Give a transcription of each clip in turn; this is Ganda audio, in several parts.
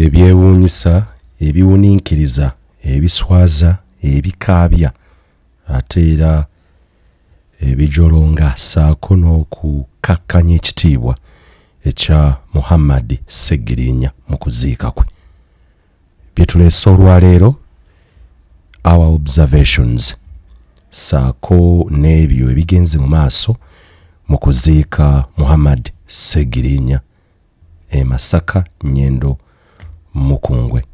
Ebyewuunyisa, ebiwuniikiriza, ebiswaza, ebikaabya ate era ebijolonga ssaako n'okukakkanya ekitiibwa ekya Muhammad Ssegiriinya mu kuziika kwe. Bye tuleese olwaleero our observations ssaako n'ebyo ebigenze mu maaso mu kuziika Muhammad Ssegiriinya e Masaka Nyendo Mukungwe.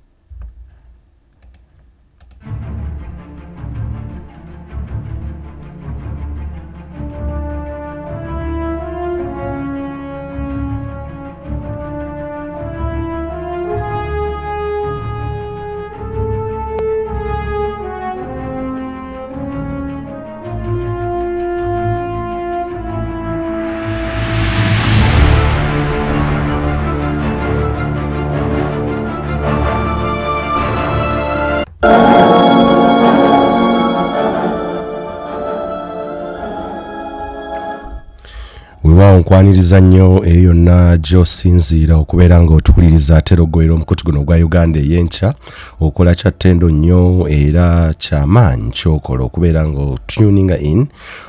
Weewaawo nkwaniriza nnyo eyo yonna gy'osinziira okubeera ng'otuwuliriza ate era ogoyera omukutu guno ogwa Uganda ey'enkya. Okola kya ttendo nnyo era kyamaanyi kyokola okubeera nga otuninga in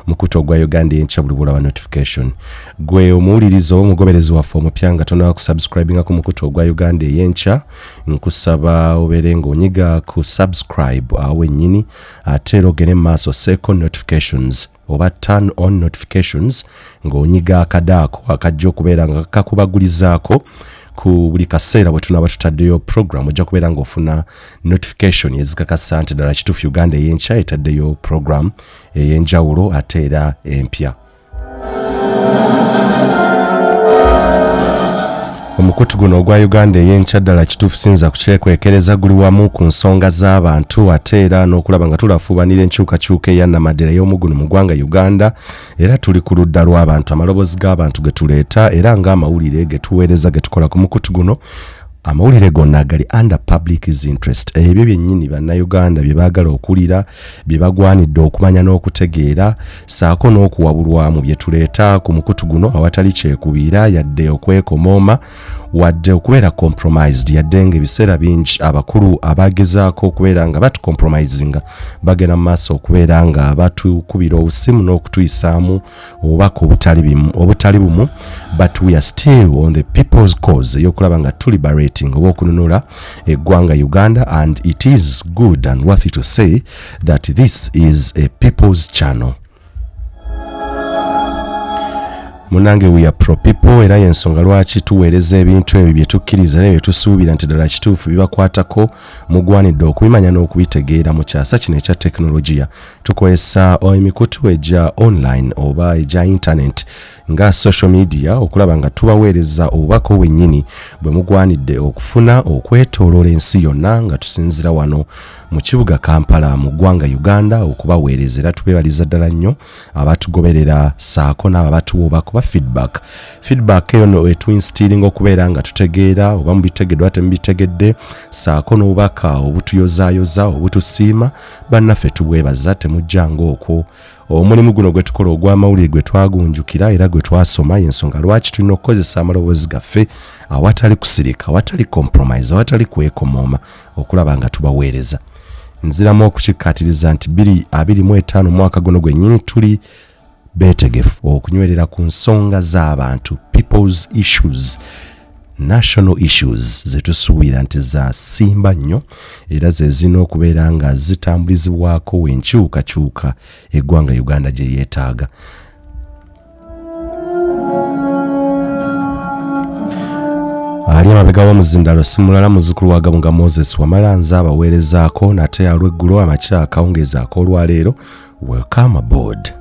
mukutu ogwa Uganda enkya buli bwolaba notification. Gwe omuwuliriza oba omugoberezi waffe omupya nga tonaba kusubscribinga ku mukutu ogwa Uganda ey'enkya, nkusaba obeere ng'onyiga ku subscribe awo wennyini ate era ogende mu maaso osseeko notifications oba turn on notifications ng'onyiga akadaako akajja okubeera nga kakubagulizaako ku buli kaseera bwe tunaaba tutaddeyo program. Ojja kubeera ng'ofuna notification ezikakasa nti ddala kituufu Uganda ey'enkya etaddeyo program ey'enjawulo ate era empya. Omukutu guno ogwa Uganda ey'enkya ddala kituufu siyinza kukyekwekereza guli wamu ku nsonga z'abantu ate era n'okulaba nga tulafuubanira enkyukakyuka eya nnamaddala ey'omuguno mu ggwanga Uganda. Era tuli ku ludda lw'abantu, amaloboozi g'abantu ge tuleeta era ng'amawulire ge tuweereza ge tukola ku mukutu guno, amawulire gonna gali under public interest, ebyo byennyini bannayuganda bye baagala okuwulira, bye bagwanidde okumanya n'okutegeera ssaako n'okuwabulwamu bye tuleeta ku mukutu guno awatali kyekubiira yadde okwekomooma wadde okubeera compromised, yadde ng'ebiseera bingi abakulu abagezaako okubeera nga batucompromisinga bagenda mu maaso okubeera nga batukubira obusimu n'okutuyisaamu obubaka obutali bumu, but we are still on the people's cause ey'okulaba nga tuliberating oba okununula eggwanga Uganda, and it is good and worthy to say that this is a people's channel. Munange, we are pro people, era yensonga lwaki tuweereza ebintu ebyo bye tukkiriza era bye tusuubira nti ddala kituufu bibakwatako, mugwanidde okubimanya n'okubitegeera. Mu kyasa kino ekya tekinologiya tukozesa emikutu egya online oba egya internet nga social media okulaba nga tubaweereza obubaka obwennyini bwe mugwanidde okufuna okwetooloola ensi yonna nga tusinzira wano mu kibuga Kampala mu ggwanga Uganda okubaweereza. Era tubeebaliza ddala nnyo abatugoberera ssaako n'abo abatuwa obubaka oba feedback. Feedback eyo no etuinstiringa okubeera nga tutegeera oba mubitegedde oba temubitegedde, ssaako n'obubaka obutuyozaayoza, obutusiima. Bannaffe tubwebaza, temujjanga okwo. Omulimu guno gwe tukola ogw'amawulire gwe twagunjukira era gwe twasoma, y'ensonga lwaki tulina okukozesa amaloboozi gaffe awatali kusirika, awatali compromise, awatali kwekomooma okulaba nga tubaweereza. Nziramu okukikkaatiriza nti 2025 mwaka guno gwennyini tuli beetegefu okunywerera ku nsonga z'abantu, people's issues, national issues zetusuubira nti za simba nnyo era ze zirina okubeera nga zitambulizibwako enkyukakyuka eggwanga Uganda gye yeetaaga. Ali amabega w'omuzindalo si mulala muzzukulu wa Gabunga Moses Wamala, nze abaweerezaako nate alweggulo amakya akawungeezi ak'olwaleero. Welcome aboard.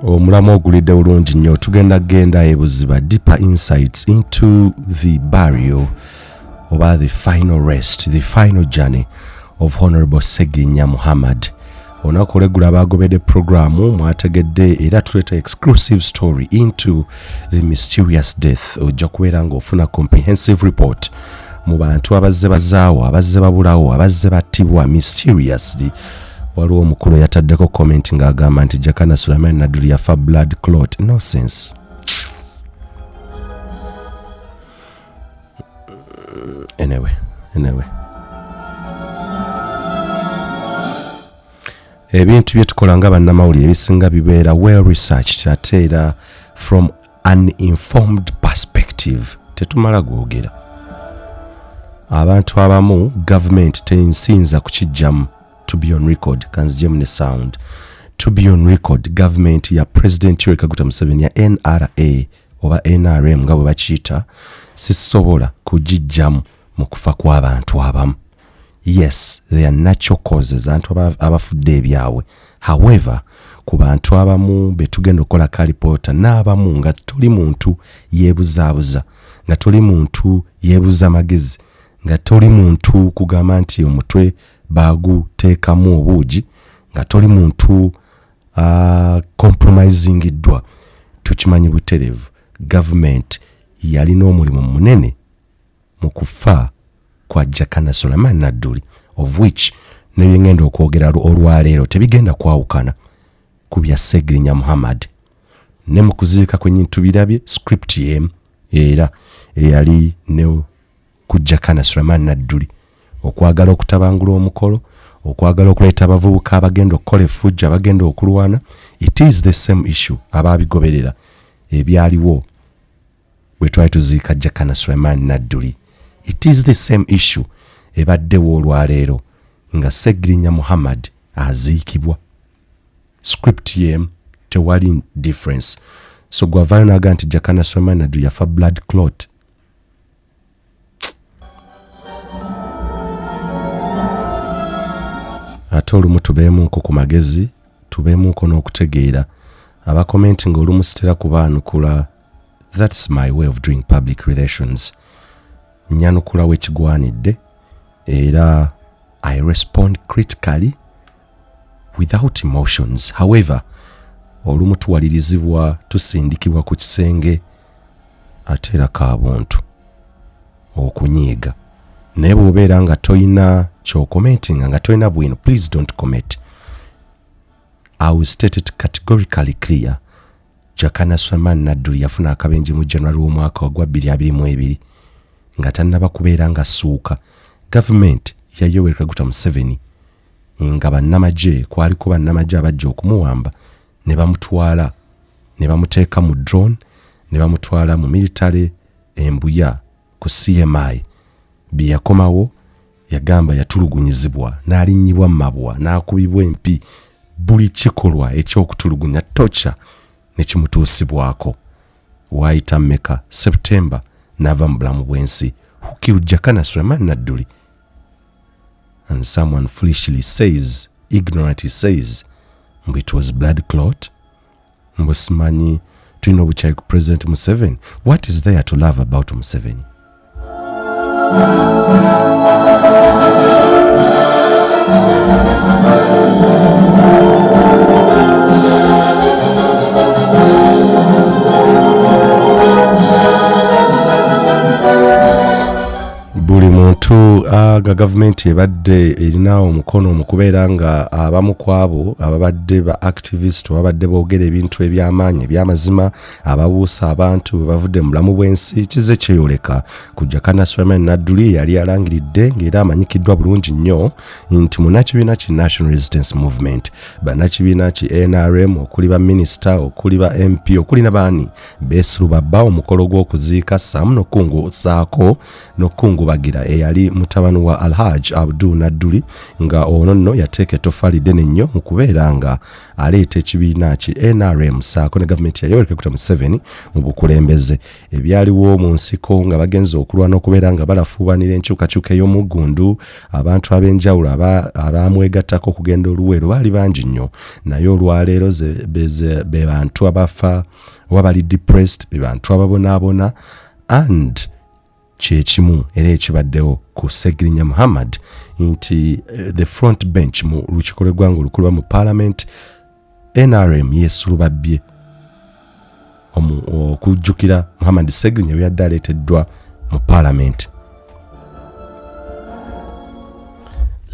Omulamu ogulidde bulungi nnyo. Tugenda genda ebuziba, deeper insights into the burial oba the final rest, the final journey of Honorable Ssegirinya Muhammad. Olunaku olweggulo abaagobedde programu mwategedde era tuleeta exclusive story into the mysterious death. Ojja kubeera ng'ofuna comprehensive report mu bantu abazze bazaawo, abazze babulawo, abazze battibwa mysteriously. Waliwo omukulu eyataddeko comment ng'agamba nti Jakana Sulaiman Nadduli yafa blood clot. Nonsense. Anyway, anyway, ebintu bye tukola nga bannamawulire ebisinga bibeera well researched, ate era from an informed perspective. Tetumala gwogera. Abantu abamu gavumenti tensinza kukijjamu. To be on record, kanzijemu ne sound. To be on record, gavumenti ya President Yoweri Kaguta Museveni ya NRA oba NRM nga bwe bakiyita, sisobola kugijjamu mu kufa kw'abantu abamu. Yes, they are natural causes, abantu abafudde ebyabwe. However, ku bantu abamu betugenda okukola kalipoota n'abamu nga toli muntu yeebuzaabuza, nga toli muntu yeebuza magezi, nga toli muntu kugamba nti omutwe baguteekamu obuugi, nga toli muntu compromisingiddwa, tukimanyi butereevu gavumenti yalina omulimu munene mu kufa kwa Jakana Sulaiman Nadduli, of which nebyengenda okwogera olwaleero tebigenda kwawukana ku bya Segirinya Muhammad. Ne mu kuziika kwennyini tubirabye, script yemu era eyali ne ku Jakana Sulaiman Nadduli, okwagala okutabangula omukolo, okwagala okuleeta abavubuka abagenda okukola effujjo, abagenda okulwana. It is the same issue ababigoberera ebyaliwo bwe twali tuziika Jakana Sulaiman Nadduli. It is the same issue ebaddewo olwaleero nga Segirinya Muhammad aziikibwa. Script yemu, tewali difference. So gwavaayo naga nti Jakana Sulaiman Nadduli yafa blood clot, ate olumu tubeemuuko ku magezi, tubeemuuko n'okutegeera. Abakomenti nga olumu sitera kubaanukula. That's my way of doing public relations. Nyanukula wekigwanidde era I respond critically without emotions. However, olumu tuwalirizibwa, tusindikibwa ku kisenge, ate era ka buntu okunyiiga. Naye bw'obeera nga toyina kyokomentinga, nga toyina bwino, please don't comment. I will state it categorically clear: Jakana Sulaiman Nadduli yafuna akabenje mu January w'omwaka ogwa 2022 nga tannaba kubeera nga ssuuka. Gavumenti ya Yoweri Kaguta Museveni nga bannamagye, kwaliko bannamagye abajja okumuwamba ne bamutwala ne bamuteeka mu drone ne bamutwala mu military embuya ku CMI. Bye yakomawo yagamba yatulugunyizibwa, n'alinnyibwa mu mabwa, n'akubibwa empi, buli kikolwa eky'okutulugunya, torture, ne kimutuusibwako. Waayita mmeka, September, n'ava mu bulamu bw'ensi. Who killed Jakana Sulaiman Nadduli? And someone foolishly says, ignorantly says mbu it was blood clot, mbu simanyi tulina obukyayi ku President Museveni. What is there to love about Museveni? Buli muntu nga gavumenti ebadde erina omukono mu kubeera nga abamu ku abo ababadde ba activist, ababadde boogera ebintu eby'amaanyi, ebyamazima, ababuusa abantu bwe bavudde mu bulamu bw'ensi, kize kyeyoleka ku Jakana Sulaiman Nadduli yali alangiridde ng'era amanyikiddwa bulungi nnyo nti munnakibiina ki National Resistance Movement. Bannakibiina ki NRM, okuli ba minisita, okuli ba MP, okuli nabaani, beesulubabba omukolo gw'okuziika saamu n'okukungusaako n'okukungubagira eyali mutabani wa Alhaj Abdul Nadduli, nga ono nno yateeka ettofaali ddene nnyo mu kubeera nga aleeta ekibiina ki NRM saako ne gavumenti ya Yoweri Kaguta Museveni mu bukulembeze. Ebyaliwo mu nsiko nga bagenze okulwana okubeera nga balafuubanira enkyukakyuka ey'omuggundu, abantu ab'enjawulo abamwegattako okugenda oluweero baali bangi nnyo. Naye olwaleero be bantu abafa oba bali depressed, be bantu ababonaabona. And kyekimu era ekibaddewo ku Segirinya Muhammad nti the front bench mu lukiiko lw'eggwanga olukulwa mu parliament, NRM yeesulubabbye okujjukira Muhammad Segirinya bwe yadde aleeteddwa mu parliament.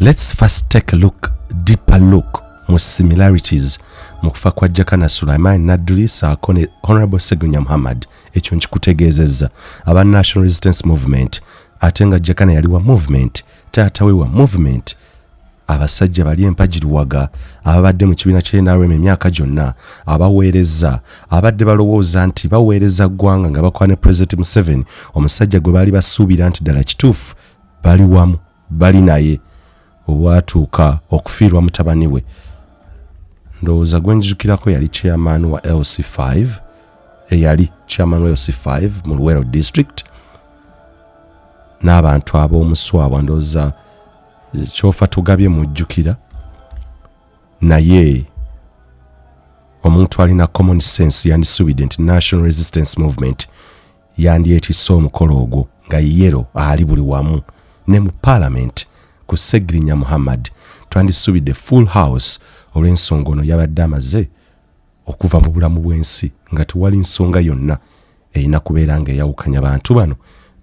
Let's first take a look, deeper look mu similarities mu kufa kwa Jakana Sulaiman Nadduli saako ne Honorable Segirinya Muhammad. Ekyo nkikutegeezezza, aba National Resistance Movement Ate nga Jakana yali wa movement, taata we wa movement. Abasajja bali empagi luwaga ababadde mu kibiina kya NRM emyaka gyonna, abaweereza, abadde balowooza nti baweereza ggwanga nga bakola ne Pulezidenti Museveni, omusajja gwe baali basuubira nti ddala kituufu bali wamu, bali naye, obwatuuka okufiirwa mutabani we. Ndowooza gwe nzijukirako yali chairman wa LC5, eyali chairman wa LC5 mu Luwero district, n'abantu ab'omuswabwa, ndowooza kyofa tugabye mujjukira. Naye omuntu alina common sense yandisuubidde nti National Resistance Movement yandyetisse omukolo ogwo nga yero ali buli wamu ne mu parliament ku Ssegirinya Muhammad. Twandisuubidde full house olw'ensonga ono yabadde amaze okuva mu bulamu bw'ensi, nga tewali nsonga yonna erina kubeera nga eyawukanya bantu bano.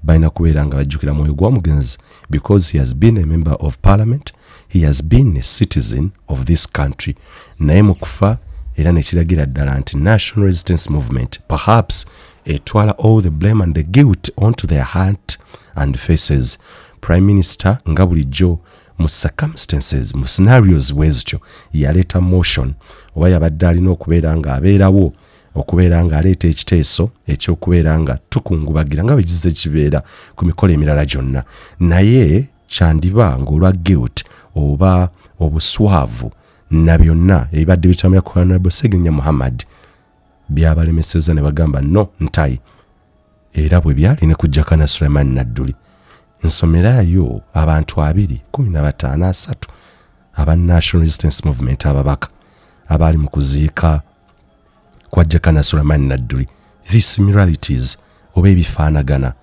Balina kubeera nga bajjukira mwoyo gw'omugenzi because he has been a member of parliament, he has been a citizen of this country. Naye mu kufa era nekiragira ddala nti National Resistance Movement perhaps etwala all the blame and the guilt onto their heart and faces. Prime Minister nga bulijjo mu circumstances, mu scenarios bwe zityo, yaleeta motion oba yabadde alina okubeera ng'abeerawo okubeera ng'aleeta ekiteeso ekyokubeera nga tukungubagira nga bwe kizze kibeera ku mikolo emirala gyonna. Naye kyandiba ng'olwa guilt oba obuswavu na byonna ebibadde bitambula ku Honorable Ssegirinya Muhammad byabalemeseza ne bagamba no ntayi. Era bwe byali ne ku Jakana Sulaiman Nadduli. Nsomerayo abantu 2 15 3 aba National Resistance Movement ababaka abaali mu kuziika kwa Jakana Sulaiman Nadduli. These similarities oba ebifaanagana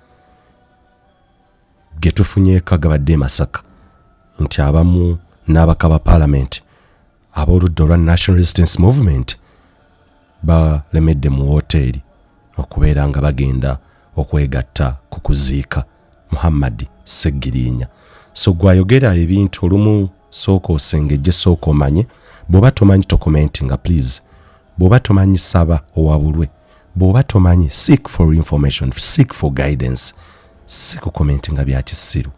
ge tufunyeeko agabadde e Masaka nti abamu n'abaka ba paalamenti ab'oludda olwa National Resistance Movement balemedde mu wooteeri okubeera nga bagenda okwegatta ku kuziika Muhammad Ssegirinya. So gwayogera ebintu olumu sooka osengejje, sooka omanye. Bw'oba tomanyi tokomentinga, please. Bw'oba tomanyi saba owabulwe. Bw'oba tomanyi seek for information, seek for guidance, si kukomentinga bya kisiru.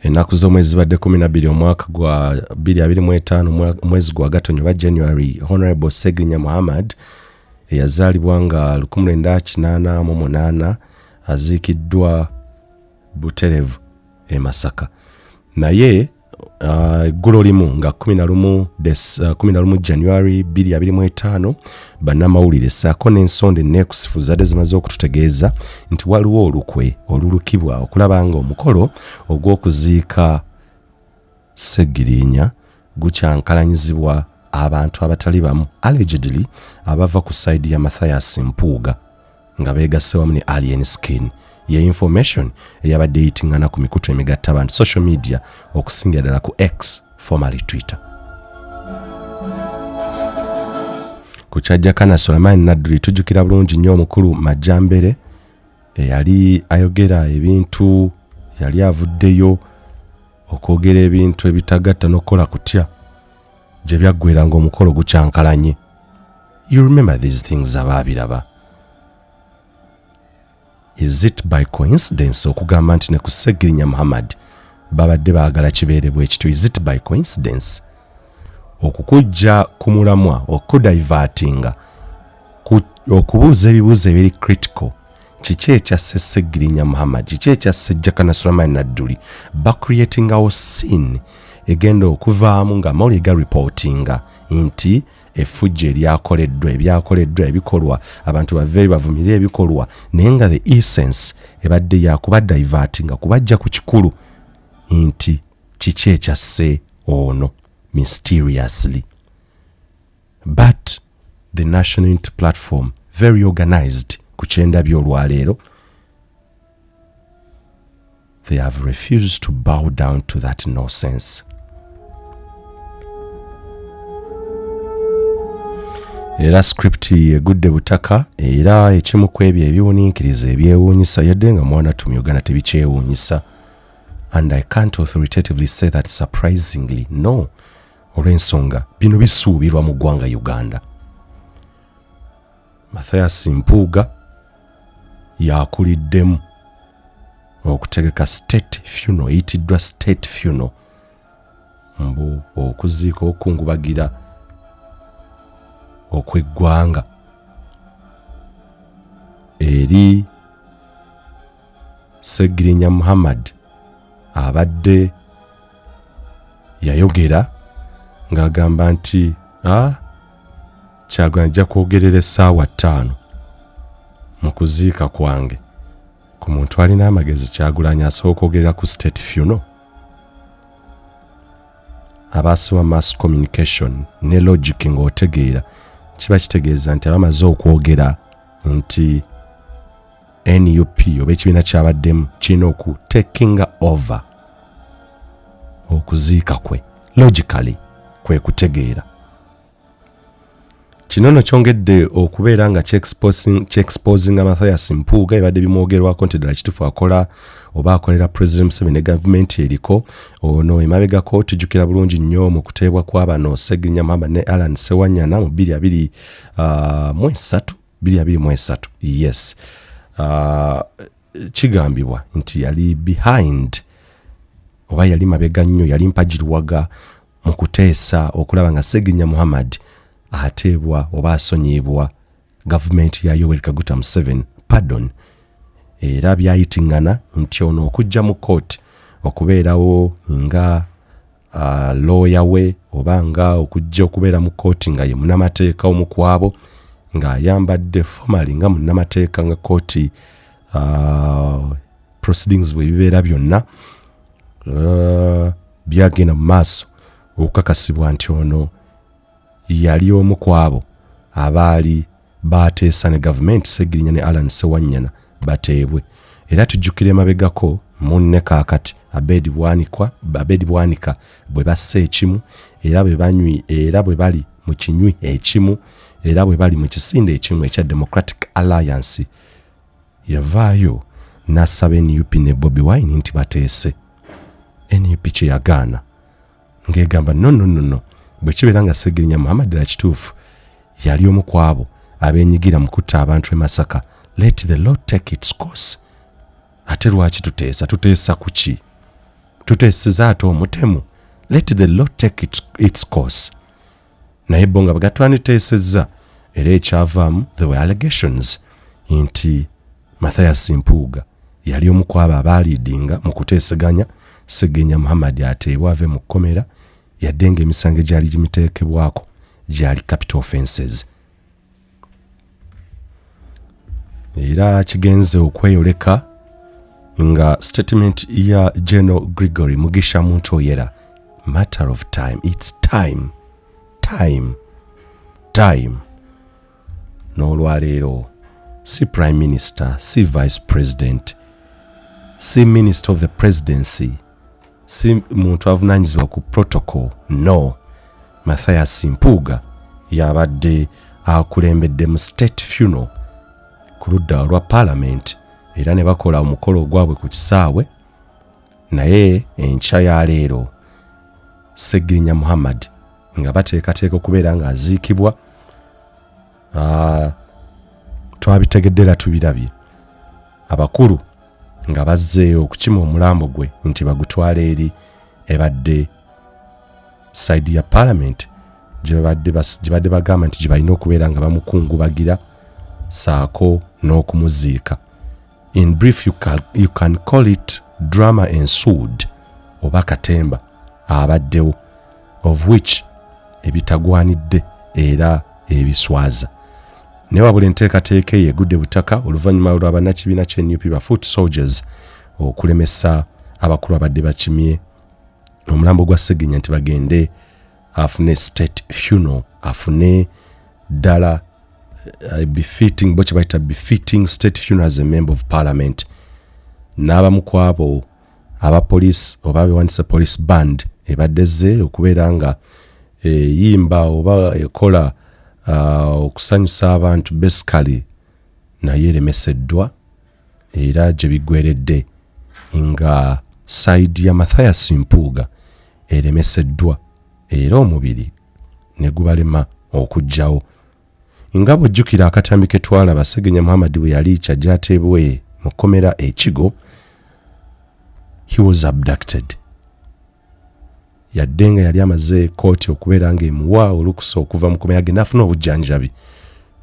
Ennaku z'omwezi zibadde 12 omwaka gwa 2025, omwezi gwa Gatonyo oba January. Honorable Ssegirinya Muhammad eyazaalibwa nga 1988 aziikiddwa buterevu e Masaka. Naye eggulo limu nga 11 11 January 2025, bannamawulire ssaako n'ensonda enneekusifu zadde zimaze okututegeeza nti waliwo olukwe olulukibwa okulaba nga omukolo ogw'okuziika Ssegirinya gukyankalanyizibwa abantu abatali bamu, allegedly abava ku side ya Mathias Mpuuga nga beegasse wamu ne Alien Skin. Ye information eyabadde eyitingana ku mikutu emigatta abantu, social media, okusingira ddala ku X, formerly Twitter. Ku kya Jakana Sulaiman Nadduli, tujjukira bulungi nnyo omukulu Majambere eyali ayogera ebintu, yali avuddeyo okwogera ebintu ebitagatta n'okukola kutya gye byaggwera ng'omukolo gukyankalanye. You remember these things, abaabiraba. Is it by coincidence okugamba nti ne ku Ssegirinya Muhammad babadde baagala kibeere bwe kityo? Is it by coincidence okukujja ku mulamwa, okudivertinga, okubuuza ebibuuzo ebiri critical? Kiki ekyasse Ssegirinya Muhammad? Kiki ekyasse Jakana Sulaiman Nadduli? Bacreatingawo scene egenda okuvaamu nga amawulire gareportinga nti effujjo eryakoleddwa, ebyakoleddwa, ebikolwa, abantu baveeyo bavumire ebikolwa, naye nga the essence ebadde yakuba divertinga kubajja ku kikulu nti kiki ekyasse ono mysteriously. But the National Unity Platform, very organized, ku kyendabye olwaleero, they have refused to bow down to that nonsense. Era script egudde butaka. Era ekimu ku ebyo ebiwuniikiriza, ebyewuunyisa, yadde nga mwana tumi Uganda tebikyewuunyisa, and I can't authoritatively say that surprisingly, no. Olw'ensonga bino bisuubirwa mu ggwanga Uganda. Mathias Mpuuga yakuliddemu okutegeka state funeral eyitiddwa state funeral, mbu okuziika okukungubagira okw'eggwanga eri Ssegirinya Muhammad abadde yayogera ng'agamba nti a Kyagulanyi ajja kwogerera essaawa 5 mu kuziika kwange. Ku muntu alina amagezi, Kyagulanyi asobola okwogerera ku state funeral? Abaasoma mass communication ne logic ng'otegeera kiba kitegeeza nti abamaze okwogera nti NUP oba ekibiina kyabaddemu kirina okutekinga over okuziika kwe. Logically kwe kutegeera kino nno kyongedde okubeera nga kyexposinga Mathias Mpuuga ebadde bimwogerwako nti ddala kituufu akola oba akolera President Museveni ne gavumenti eriko. Ono emabegako tujjukira bulungi nnyo mu kuteebwa kwa bano Ssegirinya Muhammad ne Allan Ssewanyana mu 2023, 2023, yes, kigambibwa nti yali behind oba yali mabega nnyo, yali mpagiruwaga mu kuteesa okulaba nga Ssegirinya Muhammad ateebwa oba asonyiibwa gavumenti ya Yoweri Kaguta Museveni pardon. Era byayitiŋŋana nti ono okujja mu kooti okubeerawo nga looya we oba nga okujja okubeera mu kooti nga ye munnamateeka omu ku abo ng'ayambadde formally nga munnamateeka nga kooti proceedings bwe bibeera byonna, byagenda mu maaso okukakasibwa nti ono yali omu ku abo abaali bateesa ne gavumenti Ssegirinya ne Allan Ssewanyana bateebwe. Era tujjukira emabegako munne kaakati Abedi Bwanika, Abedi Bwanika bwe bassa ekimu era bwe banywi era bwe bali mu kinywi ekimu era bwe bali mu kisinde ekimu ekya Democratic Alliance, yavaayo n'asaba NUP ne Bobi Wine nti bateese. NUP kye yagaana ng'egamba no, no, no, no, bwe kibeera nga Ssegirinya Muhammad ddala kituufu yali omu ku abo abeenyigira mu kutta abantu e Masaka, let the law take its course. Ate lwaki tuteesa? Tuteesa ku ki? Tuteeseza ate omutemu? Let the law take its course. Naye bo nga bagatwaniteesezza, era ekyavaamu there were allegations nti Mathias Mpuuga yali omu ku abo abaaliidinga mu kuteeseganya Ssegirinya Muhammad ateebwe ave mu kkomera, yadde ng'emisango egyali gimiteekebwako gyali capital offenses. Era kigenze okweyoleka nga statement ya General Gregory Mugisha Muntu Oyera, matter of time, it's time, time, time. N'olwaleero si prime minister, si vice president, si minister of the presidency, si muntu avunaanyizibwa ku protocol, no, Mathias Mpuuga yabadde akulembedde mu state funeral ku ludda olwa parliament, era ne bakola omukolo ogwabwe ku kisaawe. Naye enkya ya leero Ssegirinya Muhammad nga bateekateeka okubeera ng'aziikibwa, twabitegedde era tubirabye abakulu nga bazzeeyo okukima omulambo gwe nti bagutwala eri ebadde side ya parliament gye badde bagamba nti gye balina okubeera nga bamukungubagira saako n'okumuziika. In brief, you can call it drama ensued oba katemba abaddewo, of which ebitagwanidde era ebiswaza. Naye wabula enteekateeka eyo egudde butaka oluvannyuma lwa bannakibiina kye NUP ba foot soldiers okulemesa abakulu abadde bakimye omulambo gwa Ssegirinya nti bagende afune state funeral, afune ddala befitting, bo kye bayita befitting state funeral as a member of parliament. N'abamu ku abo abapoliisi oba abewandisa police band ebadde zze okubeera nga eyimba oba ekola okusanyusa abantu basically, naye eremeseddwa. Era gye biggweredde nga side ya Mathias Mpuuga eremeseddwa. era omubiri ne gubalema okuggyawo. Nga bw'ojjukira akatambi ke twalaba Ssegirinya Muhammad bwe yali kyajja ateebwe mu kkomera e Kigo, he was abducted. Yadde nga yali amaze kkooti okubeera ng'emuwa olukusa okuva mu kkomera agende afune obujjanjabi,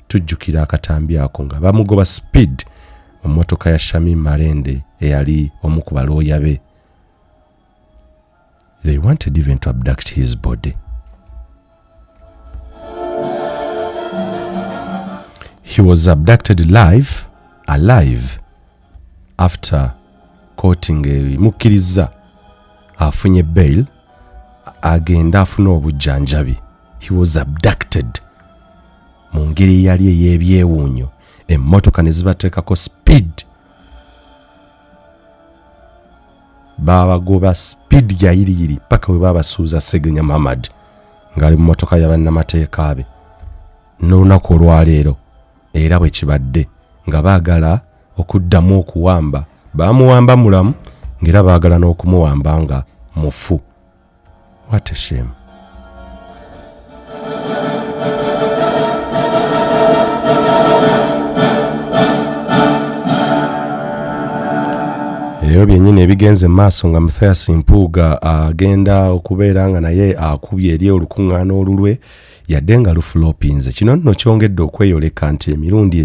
tujjukira akatambi ako nga bamugoba speed mu mmotoka ya Shamim Malende eyali omu ku balooya be. They wanted even to abduct his body. He was abducted live, alive, after kooti ng'emukkirizza afunye bail agende afune obujjanjabi. He was abducted mu ngeri eyali ey'ebyewuunyo, emmotoka ne zibateekako speed, Baabagoba speed ya yiriyiri paka we baabasuuza Ssegirinya Muhammad ng'ali mu mmotoka ya bannamateeka be. N'olunaku olwaleero era bwe kibadde nga baagala okuddamu okuwamba, baamuwamba mulamu ng'era baagala n'okumuwamba nga mufu. What a shame. Ebyo byennyini ebigenze mu maaso nga Mathias Mpuuga agenda okubeera nga naye akubye eri olukuŋŋaana olulwe yadde nga lufulopinze. Kino nno kyongedde okweyoleka nti emirundi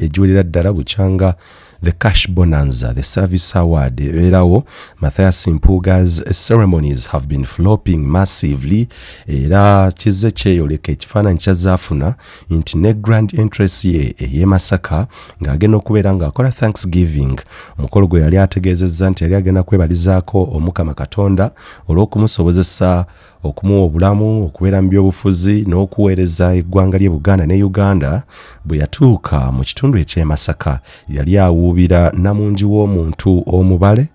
egiwerera ddala bukyanga The Cash Bonanza, the service award ebeerawo. Mathias Mpuuga's ceremonies have been flopping massively era kizze kyeyoleka ekifaananyi kyazze afuna nti ne grand entrance ye ey'e Masaka ng'agenda okubeera ng'akola Thanksgiving, omukolo gwe yali ategeezezza nti yali agenda kwebalizaako Omukama Katonda olw'okumusobozesa okumuwa obulamu, okubeera mu byobufuzi n'okuweereza eggwanga ly'e Buganda ne Uganda. Bwe yatuuka mu kitundu eky'e Masaka yali awuubira namungi w'omuntu omubale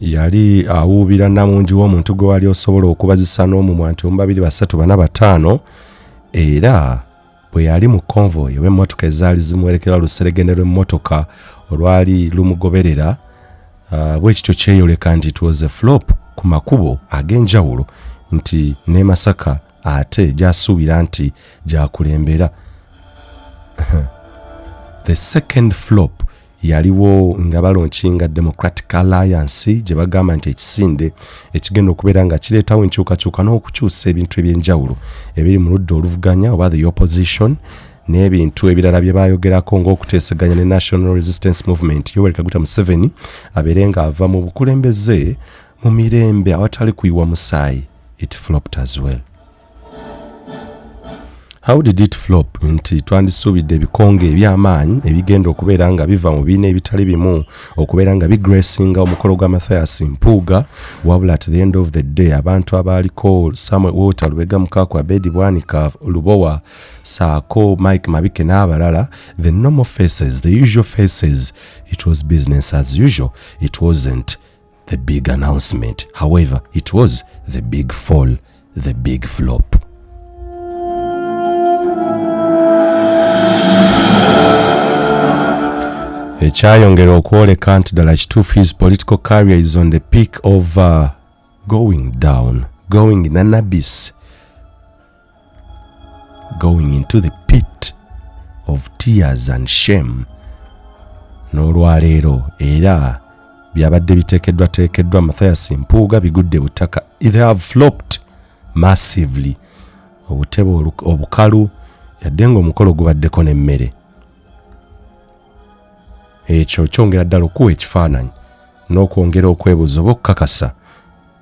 yali awuubira namungi w'omuntu gwe wali osobola okubazisa n'omumwa nti omu babiri basatu bana bataano. Era Bwe yali mu convoy oba emmotoka ezaali zimuwerekera oluseregende lw'emmotoka olwali lumugoberera, bwe kityo kyeyoleka nti it was a flop ku makubo ag'enjawulo nti n'e Masaka ate gy'asuubira nti gy'akulembera. The second flop yaliwo nga balonkinga Democratic Alliance gye bagamba nti ekisinde ekigenda okubeera nga kireetawo enkyukakyuka n'okukyusa ebintu eby'enjawulo ebiri mu ludda oluvuganya oba the opposition n'ebintu ebirala bye baayogerako ng'okuteeseganya ne National Resistance Movement Yoweri Kaguta Museveni abeere ng'ava mu bukulembeze mu mirembe awatali kuyiwa musaayi. It flopped as well. How did it flop? Nti twandisuubidde ebikonge eby'amaanyi ebigenda okubeera nga biva mu bibiina ebitali bimu okubeera nga bigracinga omukolo gwa Mathias Mpuuga, wabula at the end of the day abantu abaaliko Samuel Walter Lubega Mukaaku, Abedi Bwanika Lubowa saako Mike Mabike n'abalala, the normal faces, the usual faces, it was business as usual. It wasn't the big announcement. However, it was the big fall, the big flop. Ekyayongera okwoleka nti ddala kituufu his political career is on the peak of going down, going in an abyss, going into the pit of tears and shame. N'olwaleero era byabadde biteekeddwateekeddwa Mathias Mpuuga bigudde butaka. They have flopped massively. Obutebe obukalu yadde ng'omukolo gubaddeko n'emmere. Ekyo kyongera ddala okuwa ekifaananyi n'okwongera okwebuuza oba okukakasa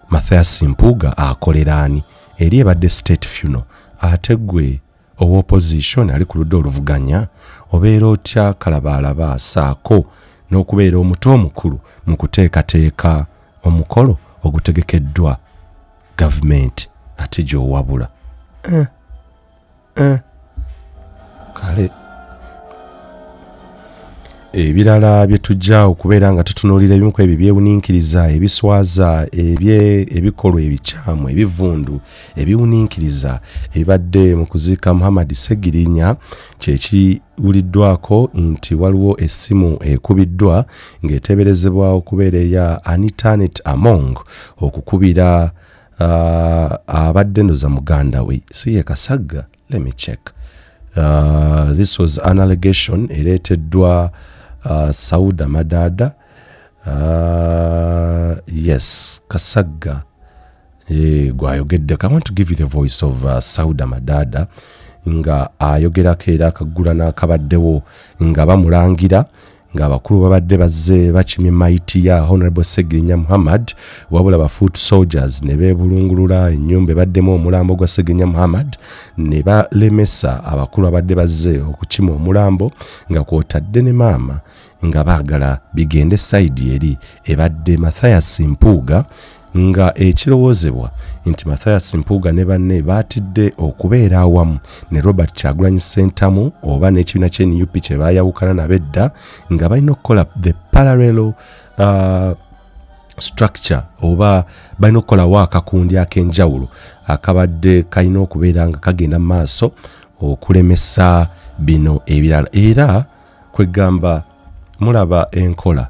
Mathias Mpuuga akolera ani? Eri ebadde state funeral ate gwe owa opposition ali ku ludda oluvuganya obeera otya kalabaalaba saako n'okubeera omuto omukulu mu kuteekateeka omukolo ogutegekeddwa gavumenti ate gy'owabula. Kale. Ebirala bye tujja okubeera nga tutunuulira ebimu ku ebyo ebyewuninkiriza, ebiswaza, ebikolwa ebikyamu, ebivundu, ebiwuninkiriza ebibadde mu kuziika Muhammad Ssegirinya kye kiwuliddwako nti waliwo essimu ekubiddwa ng'eteeberezebwa okubeera eya Anitanet Among okukubira abadde ndoza muganda we si ye Kasagga. Let me check. This was an allegation ereeteddwa Sauda Madada. Yes, Kasagga gwayogeddeko. I want to give you the voice of Sauda Madada nga ayogerako era akaggula n'akabaddewo nga bamulangira ng'abakulu babadde bazze bakimye mayiti ya Honorable Ssegirinya Muhammad, wabula ba foot soldiers ne beebulungulula ennyumba ebaddemu omulambo gwa Ssegirinya Muhammad ne balemesa abakulu abadde bazze okukima omulambo nga kw'otadde ne maama nga baagala bigende sayidi eri ebadde Mathias Mpuuga, nga ekirowoozebwa nti Mathias Mpuuga ne banne baatidde okubeera awamu ne Robert Kyagulanyi Ssentamu oba n'ekibiina kya NUP kye baayawukana nabo edda, nga balina okukola the parallel structure oba balina okukolawo akakundi ak'enjawulo akabadde kalina okubeera nga kagenda mu maaso okulemesa bino ebirala. Era kwegamba mulaba enkola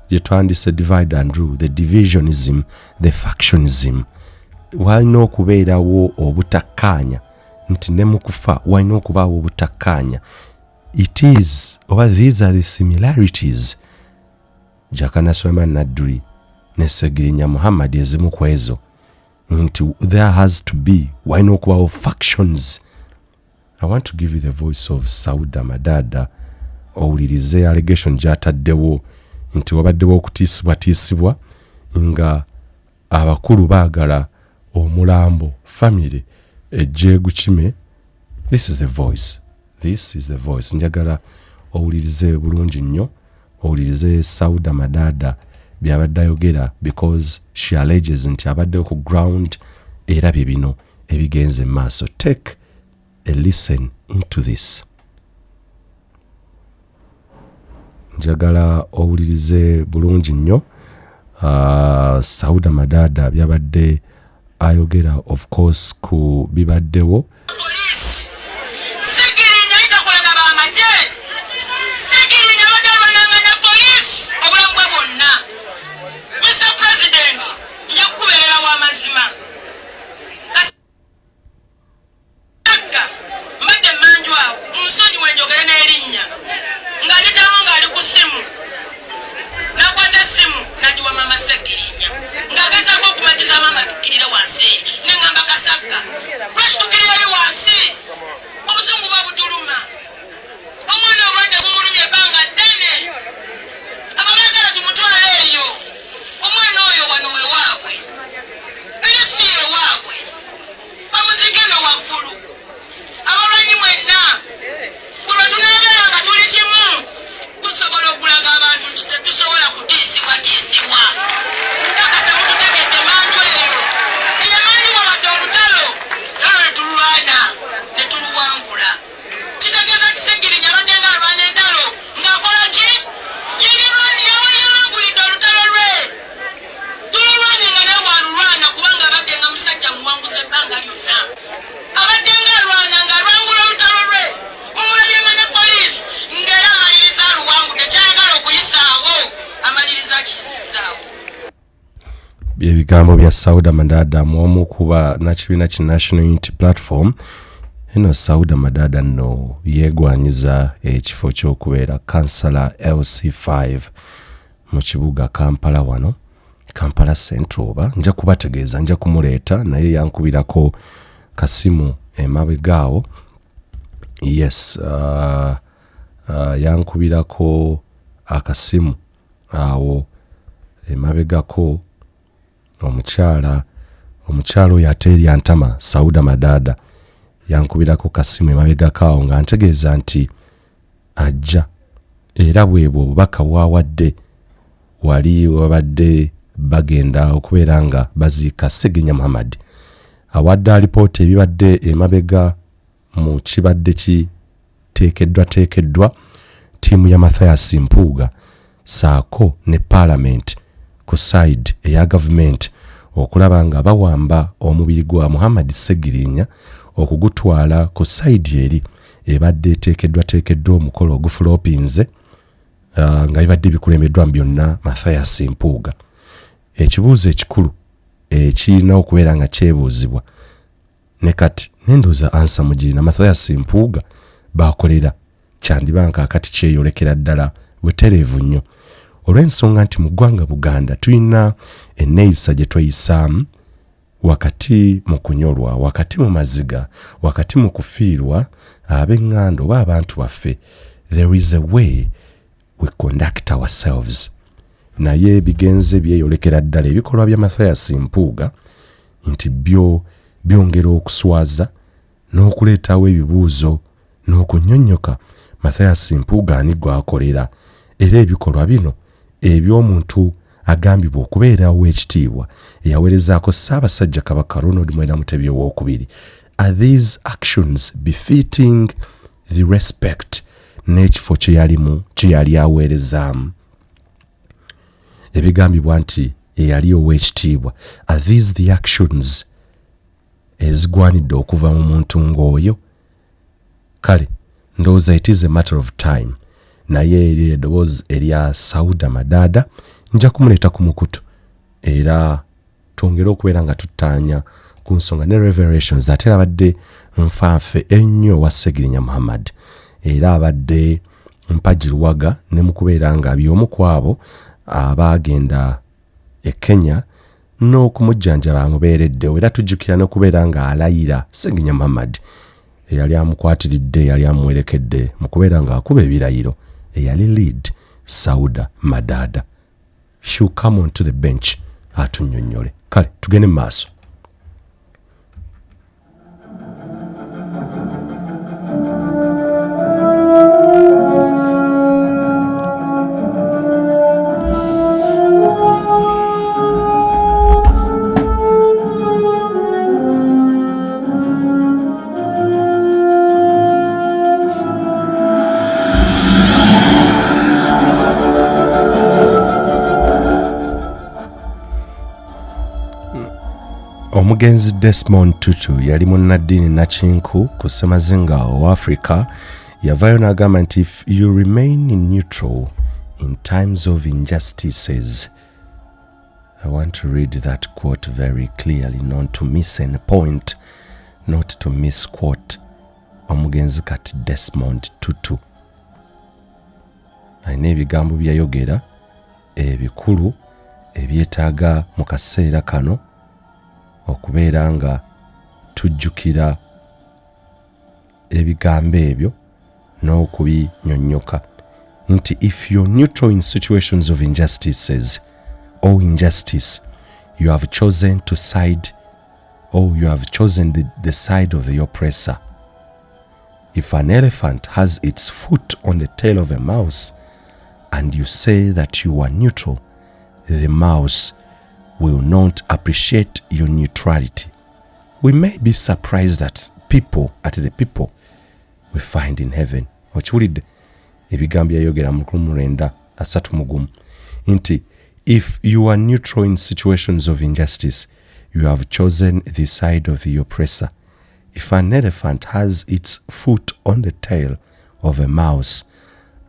gye twandise divide and rule, the divisionism, the factionism. Walina okubeerawo obutakkaanya nti ne mu kufa walina okubaawo obutakkaanya. It is oba these are the similarities Jakana Sulaiman Nadduli ne Ssegirinya Muhammad, ezimu ku ezo nti there has to be, walina okubawo factions. I want to give you the voice of Sauda Madada owulirize allegation gy'ataddewo nti wabaddewo okutiisibwatiisibwa nga abakulu baagala omulambo famire ejje gukime. This is the voice, this is the voice. Njagala owulirize bulungi nnyo, owulirize Sauda Madada byabadde ayogera, because she alleges nti abaddewo ku ground era bye bino ebigenze mu maaso. Take a listen into this. Njagala owulirize bulungi nnyo Sauda Madada byabadde ayogera, of course, ku bibaddewo. Poliisi, Segirinya yitakola na bamagye. Segirinya abadde alwananga ne poliisi obulamu bwe bwonna. Mr President, nja kukubeerera w'amazima. Kasagga mbadde mmanju awo, munsonyiwe njogere n'erinnya, nga nditamu ng'ali ku ssimu, nakwata essimu nagiwa maama Segirinya ng'agezaako okumatiza maama tukkirire wansi eri. Neŋŋamba, "Kasagga, lwaki tukkirira eri wansi? Obusungu bwa butuluma, omwana obulwadde bumulumye ebbanga ddene, ababaagala tumutwale eyo. Omwana oyo wano wewaabwe, eri si yewaabwe, bamuziike no waggulu." Abalwanyi mwenna, bwe lwe tunaabeera nga tuli kimu, tusobola okulaga abantu nti tetusobola kutiisibwatiisibwa. Nkakasa mututegedde. Manju eyo, eyo manju wabadde olutalo nalwo ne tululwana ne tuluwangula. Kitegeeza Kisegirinya abadde nga alwana entalo ng'akola ki? Yawangulidde olutalo lwe. Tululwanye nga naye walulwana, kubanga abadde nga musajja muwanguzi ebbanga lyonna, abadde nga alwana ng'alwangula olutalo lwe. Mumulabyenga ne poliisi ng'era amaliriza aluwangudde, kyayagala okuyisaawo amaliriza akiyisizaawo. Ebigambo bya Sauda Madada, mwomu kuba nakibiina ki National Unity Platform. Eno Sauda Madada nno yeegwanyiza ekifo ky'okubeera kansala LC5 mu kibuga Kampala, wano Kampala Central. Oba nja kubategeeza, nja kumuleeta, naye yankubirako kasimu emabegaawo. Yes, yankubirako akasimu awo emabegako omukyala oyo ate eryantama. Sauda Madada yankubirako kasimu emabegako awo nga ntegeeza nti ajja, era bwebwo obubaka bwawadde wali wabadde bagenda okubeera nga baziika Segenya Muhammad. Awadde alipoota ebibadde emabega mu kibadde kiteekeddwateekeddwa. Ttiimu ya Mathias Mpuuga saako ne Palamenti ku side eya gavumenti okulaba nga bawamba omubiri gwa Muhammad Ssegirinya okugutwala ku side eri ebadde eteekeddwateekeddwa omukolo ogufulopinze nga bibadde bikulembeddwamu byonna Mathias Mpuuga. Ekibuuzo ekikulu ekirina okubeera nga kyebuuzibwa ne kati nendowooza ansa mugirina Mathias Mpuuga baakolera kyandiba nga kaakati kyeyolekera ddala butereevu nnyo olw'ensonga nti mu ggwanga Buganda tulina enneeyisa gye tweyisaamu wakati mu kunyolwa, wakati mu maziga, wakati mu kufiirwa ab'eŋŋanda oba abantu baffe. There is a way we conduct ourselves. Naye bigenze byeyolekera ddala ebikolwa bya Mathias Mpuuga nti byo byongera okuswaza n'okuleetawo ebibuuzo n'okunnyonnyoka Mathias Mpuuga ani gw'akolera era ebikolwa bino eby'omuntu agambibwa okubeera ow'ekitiibwa eyawerezaako Ssaabasajja Kabaka Ronald Mwenda Mutebi Owookubiri. Are these actions befitting the respect n'ekifo kye yalimu kye yali aweerezaamu? Ebigambibwa nti eyali ow'ekitiibwa, are these the actions ezigwanidde okuva mu muntu ng'oyo? Kale ndowooza it is a matter of time, naye eri eddoboozi erya Sauda Madaada nja kumuleeta ku mukutu era twongere okubeera nga tuttaanya ku nsonga ne revelations. Ate era abadde nfanfe ennyo wa Ssegirinya Muhammad, era abadde mpagi luwaga ne mu kubeera nga by'omu ku abo abaagenda e Kenya n'okumujjanjaba amubeereddewo. Era tujjukira n'okubeera ng'alayira Ssegirinya Muhammad eyali amukwatiridde, eyali amuwerekedde mu kubeera ng'akuba ebirayiro, eyali lead Sauda Madaada. She'll come on to the bench atunnyonnyole. Kale tugende mu maaso. Omugenzi Desmond Tutu yali munnaddiini nakinku ku ssemazinga owa Africa. Yavaayo n'agamba nti if you remain neutral in times of injustices. I want to read that quote very clearly, not to miss any point, not to misquote. Omugenzi kati Desmond Tutu alina ebigambo byeyayogera ebikulu ebyetaaga mu kaseera kano okubeera nga tujjukira ebigambo ebyo n'okubinyonnyoka nti if you're neutral in situations of injustices or injustice, you have chosen to side or you have chosen the side of the oppressor. If an elephant has its foot on the tail of a mouse and you say that you are neutral, the mouse will not appreciate your neutrality. We may be surprised at people, at the people we find in heaven. Okiwulidde ebigambo byayogera mu 1931 nti if you are neutral in situations of injustice, you have chosen the side of the oppressor. If an elephant has its foot on the tail of a mouse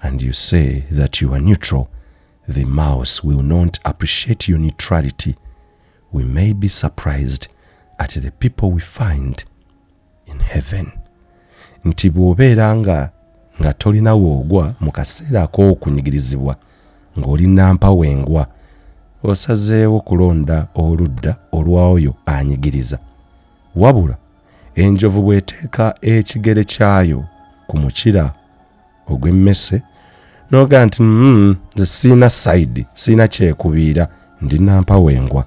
and you say that you are neutral, the mouse will not appreciate your neutrality. We may be surprised at the people we find in heaven. Nti bw'obeera nga tolina woogwa mu kaseera ak'okunyigirizibwa ng'oli nampawengwa, osazeewo kulonda oludda olw'oyo anyigiriza. Wabula enjovu bw'eteeka ekigere kyayo ku mukira ogw'emmese n'ogaa nti nze siina side, siina kyekubiira, ndi nampawengwa,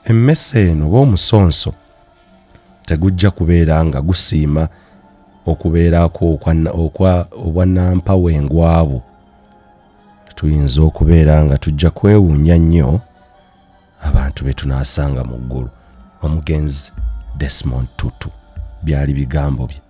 emmese eno oba omusonso tegujja kubeera nga gusiima okubeerako obwanampawengwabwo. Tuyinza okubeera nga tujja kwewuunya nnyo abantu be tunaasanga mu ggulu. Omugenzi Desmond Tutu byali bigambo bye.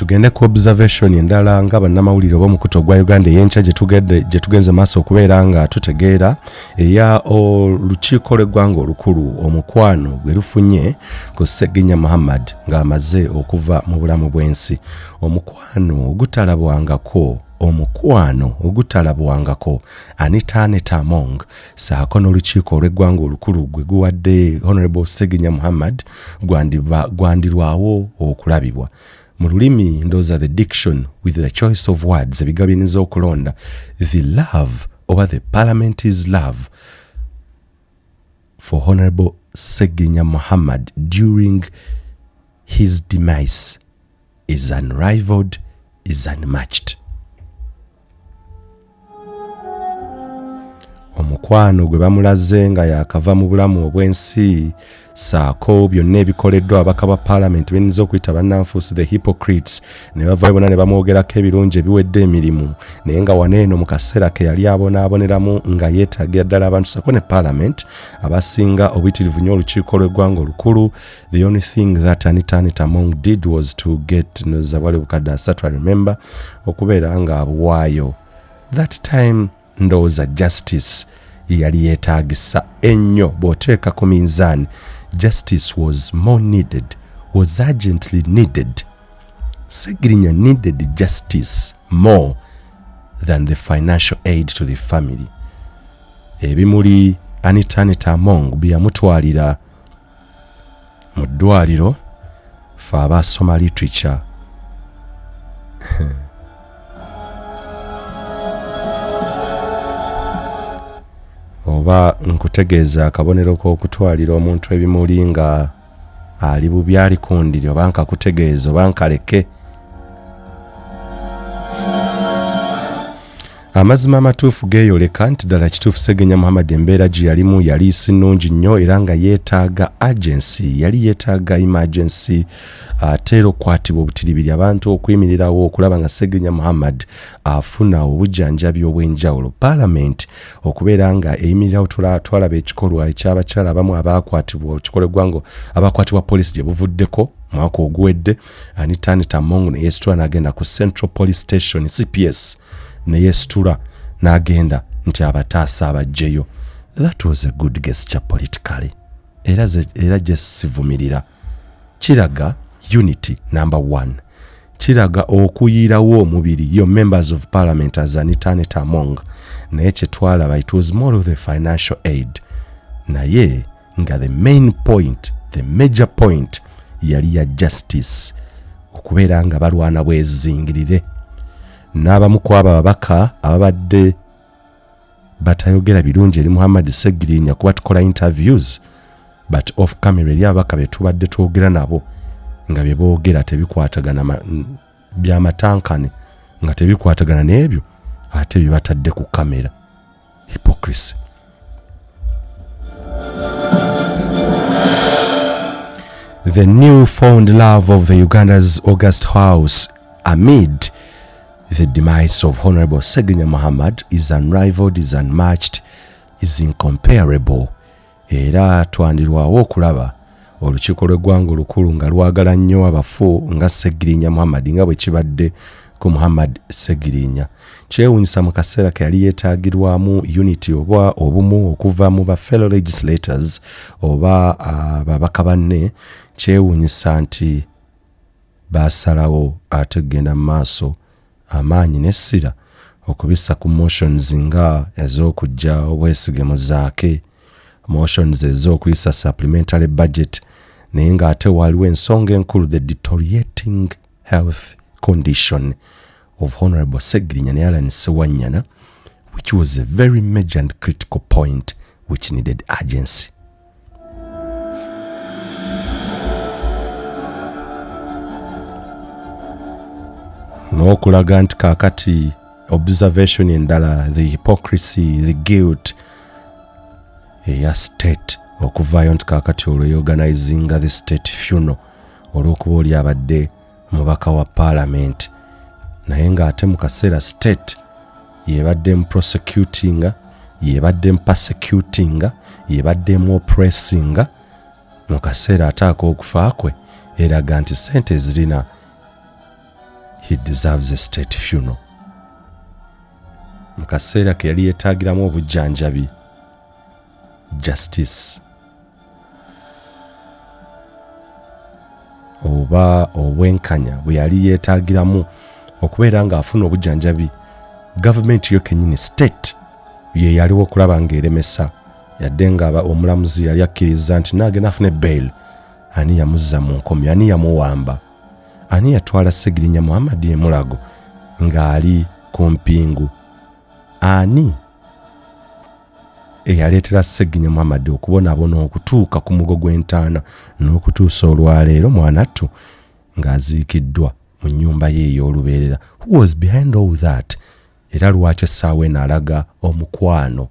Tugende ku observation endala nga bannamawulire oba omukutu ogwa Uganda ey'enkya gye tugenze maaso okubeera nga tutegeera eya olukiiko lw'eggwanga olukulu omukwano gwe lufunye ku Sseginya Muhammad ng'amaze okuva mu bulamu bw'ensi. Omukwano ogutalabwangako omukwano ogutalabwangako Anita Anita Among saako n'olukiiko olw'eggwanga olukulu gwe guwadde Honorable Sseginya Muhammad gwandirwawo okulabibwa mu lulimi ndooza the diction with the choice of words ebigambo byenyinza okulonda the love oba the parliament is love for Honorable Sseginya Muhammad during his demise is unrivaled, is unmatched. Omukwano gwe bamulaze nga yakava mu bulamu obw'ensi saako byonna ebikoleddwa ababaka ba paalamenti benyinza okuyita bannanfuusi the hypocrites ne bavayo bonna ne bamwogerako ebirungi ebiwedde emirimu naye nga wano eno mu kaseera ke yali abonaaboneramu nga yeetaagira ddala abantu saako ne paalamenti abasinga obuyitirivu nnyo olukiiko lw'eggwanga olukulu. The only thing that Anita Anita Among did was to get noza bwali bukadde asatu, I remember, okubeera nga abuwaayo. That time ndowooza justice yali yeetaagisa ennyo. Bw'oteeka ku minzaani, justice was more needed, was urgently needed. Segirinya needed justice more than the financial aid to the family. Ebimuli Anita Anita Among bye yamutwalira mu ddwaliro, fe abasoma literature oba nkutegeeza akabonero k'okutwalira omuntu ebimuli nga ali bubi ali ku ndiri, oba nkakutegeeza oba nkaleke. Amazima amatuufu geeyoleka nti ddala kituufu Segenya Muhammad embeera gye yalimu yali si nnungi nnyo era nga yeetaaga urgency, yali yeetaaga emergency, ate era okukwatibwa obutiribiri abantu okuyimirirawo okulaba nga Segenya Muhammad afuna obujjanjabi obw'enjawulo, paalamenti okubeera nga eyimirirawo. Twalaba ekikolwa eky'abakyala abamu abaakwatibwa ekikolebwa nga abakwatibwa poliisi gye buvuddeko mwaka oguwedde. Anita Anita Among ne yeesitula n'agenda ku Central Police Station, CPS, ne yeesitula n'agenda nti abataasa abajjeyo. That was a good gesture politically, era era gye sivumirira. Kiraga unity number one, kiraga okuyiirawo omubiri your members of parliament as Anita Anita Among. Naye kyetwalaba, it was more of the financial aid, naye nga the main point, the major point yali ya justice, okubeera nga balwana bwezingirire n'abamu ku abo ababaka ababadde batayogera birungi eri Muhammad Segirinya kuba tukola interviews but off camera. Eri ababaka be tubadde twogera nabo nga bye boogera tebikwatagana, byamatankane nga tebikwatagana n'ebyo ate bye batadde ku kamera. Hypocrisy. The new found love of the Uganda's August House amid the demise of Honorable Segenya Muhammad is unrivaled, is unmatched, is incomparable. Era twandirwawo okulaba olukiiko lw'eggwanga olukulu nga lwagala nnyo abafu nga Segirinya Muhammad nga bwe kibadde ku Muhammad Segirinya. Kyewuunyisa mu kaseera ke yali yeetaagirwamu unity oba obumu okuva mu ba fellow legislators oba ababaka banne, kyewuunyisa nti baasalawo ate kugenda mu maaso amaanyi n'essira okubissa ku motions nga ez'okuggya obwesige mu Zaake, motions ez'okuyisa supplementary budget, naye ng'ate waliwo ensonga enkulu, the deteriorating health condition of Honorable Segirinya ne Alan Sewanyana, which was a very major and critical point which needed urgency. N'okulaga nti kaakati observation endala, the hypocrisy, the guilt eya state okuvaayo nti kaakati olwo eorganizinga the state funeral olw'okuba oli abadde mubaka wa paalamenti, naye ng'ate mu kaseera state yebadde mu prosecutinga, yebadde mu persecutinga, yebadde mu oppressinga mu kaseera ate ak'okufa kwe, eraga nti sente ezirina. He deserves a state funeral. Mu kaseera ke yali yeetaagiramu obujjanjabi, justice oba obwenkanya bwe yali yeetaagiramu okubeera ng'afuna obujjanjabi, gavumenti yo kennyini state ye yaliwo okulaba ng'eremesa, yadde nga omulamuzi yali akkiriza nti naagenda afune bail. Ani yamuzza mu nkomyo? Ani yamuwamba? Ani yatwala Ssegirinya Muhammad e Mulago ng'ali ku mpingu? Ani eyaleetera Ssegirinya Muhammad okubonaabona okutuuka ku mugo gw'entaana n'okutuusa olwaleero mwanattu ng'aziikiddwa mu nnyumba ye ey'olubeerera? Who was behind all that? Era lwaki essaawa eno alaga omukwano,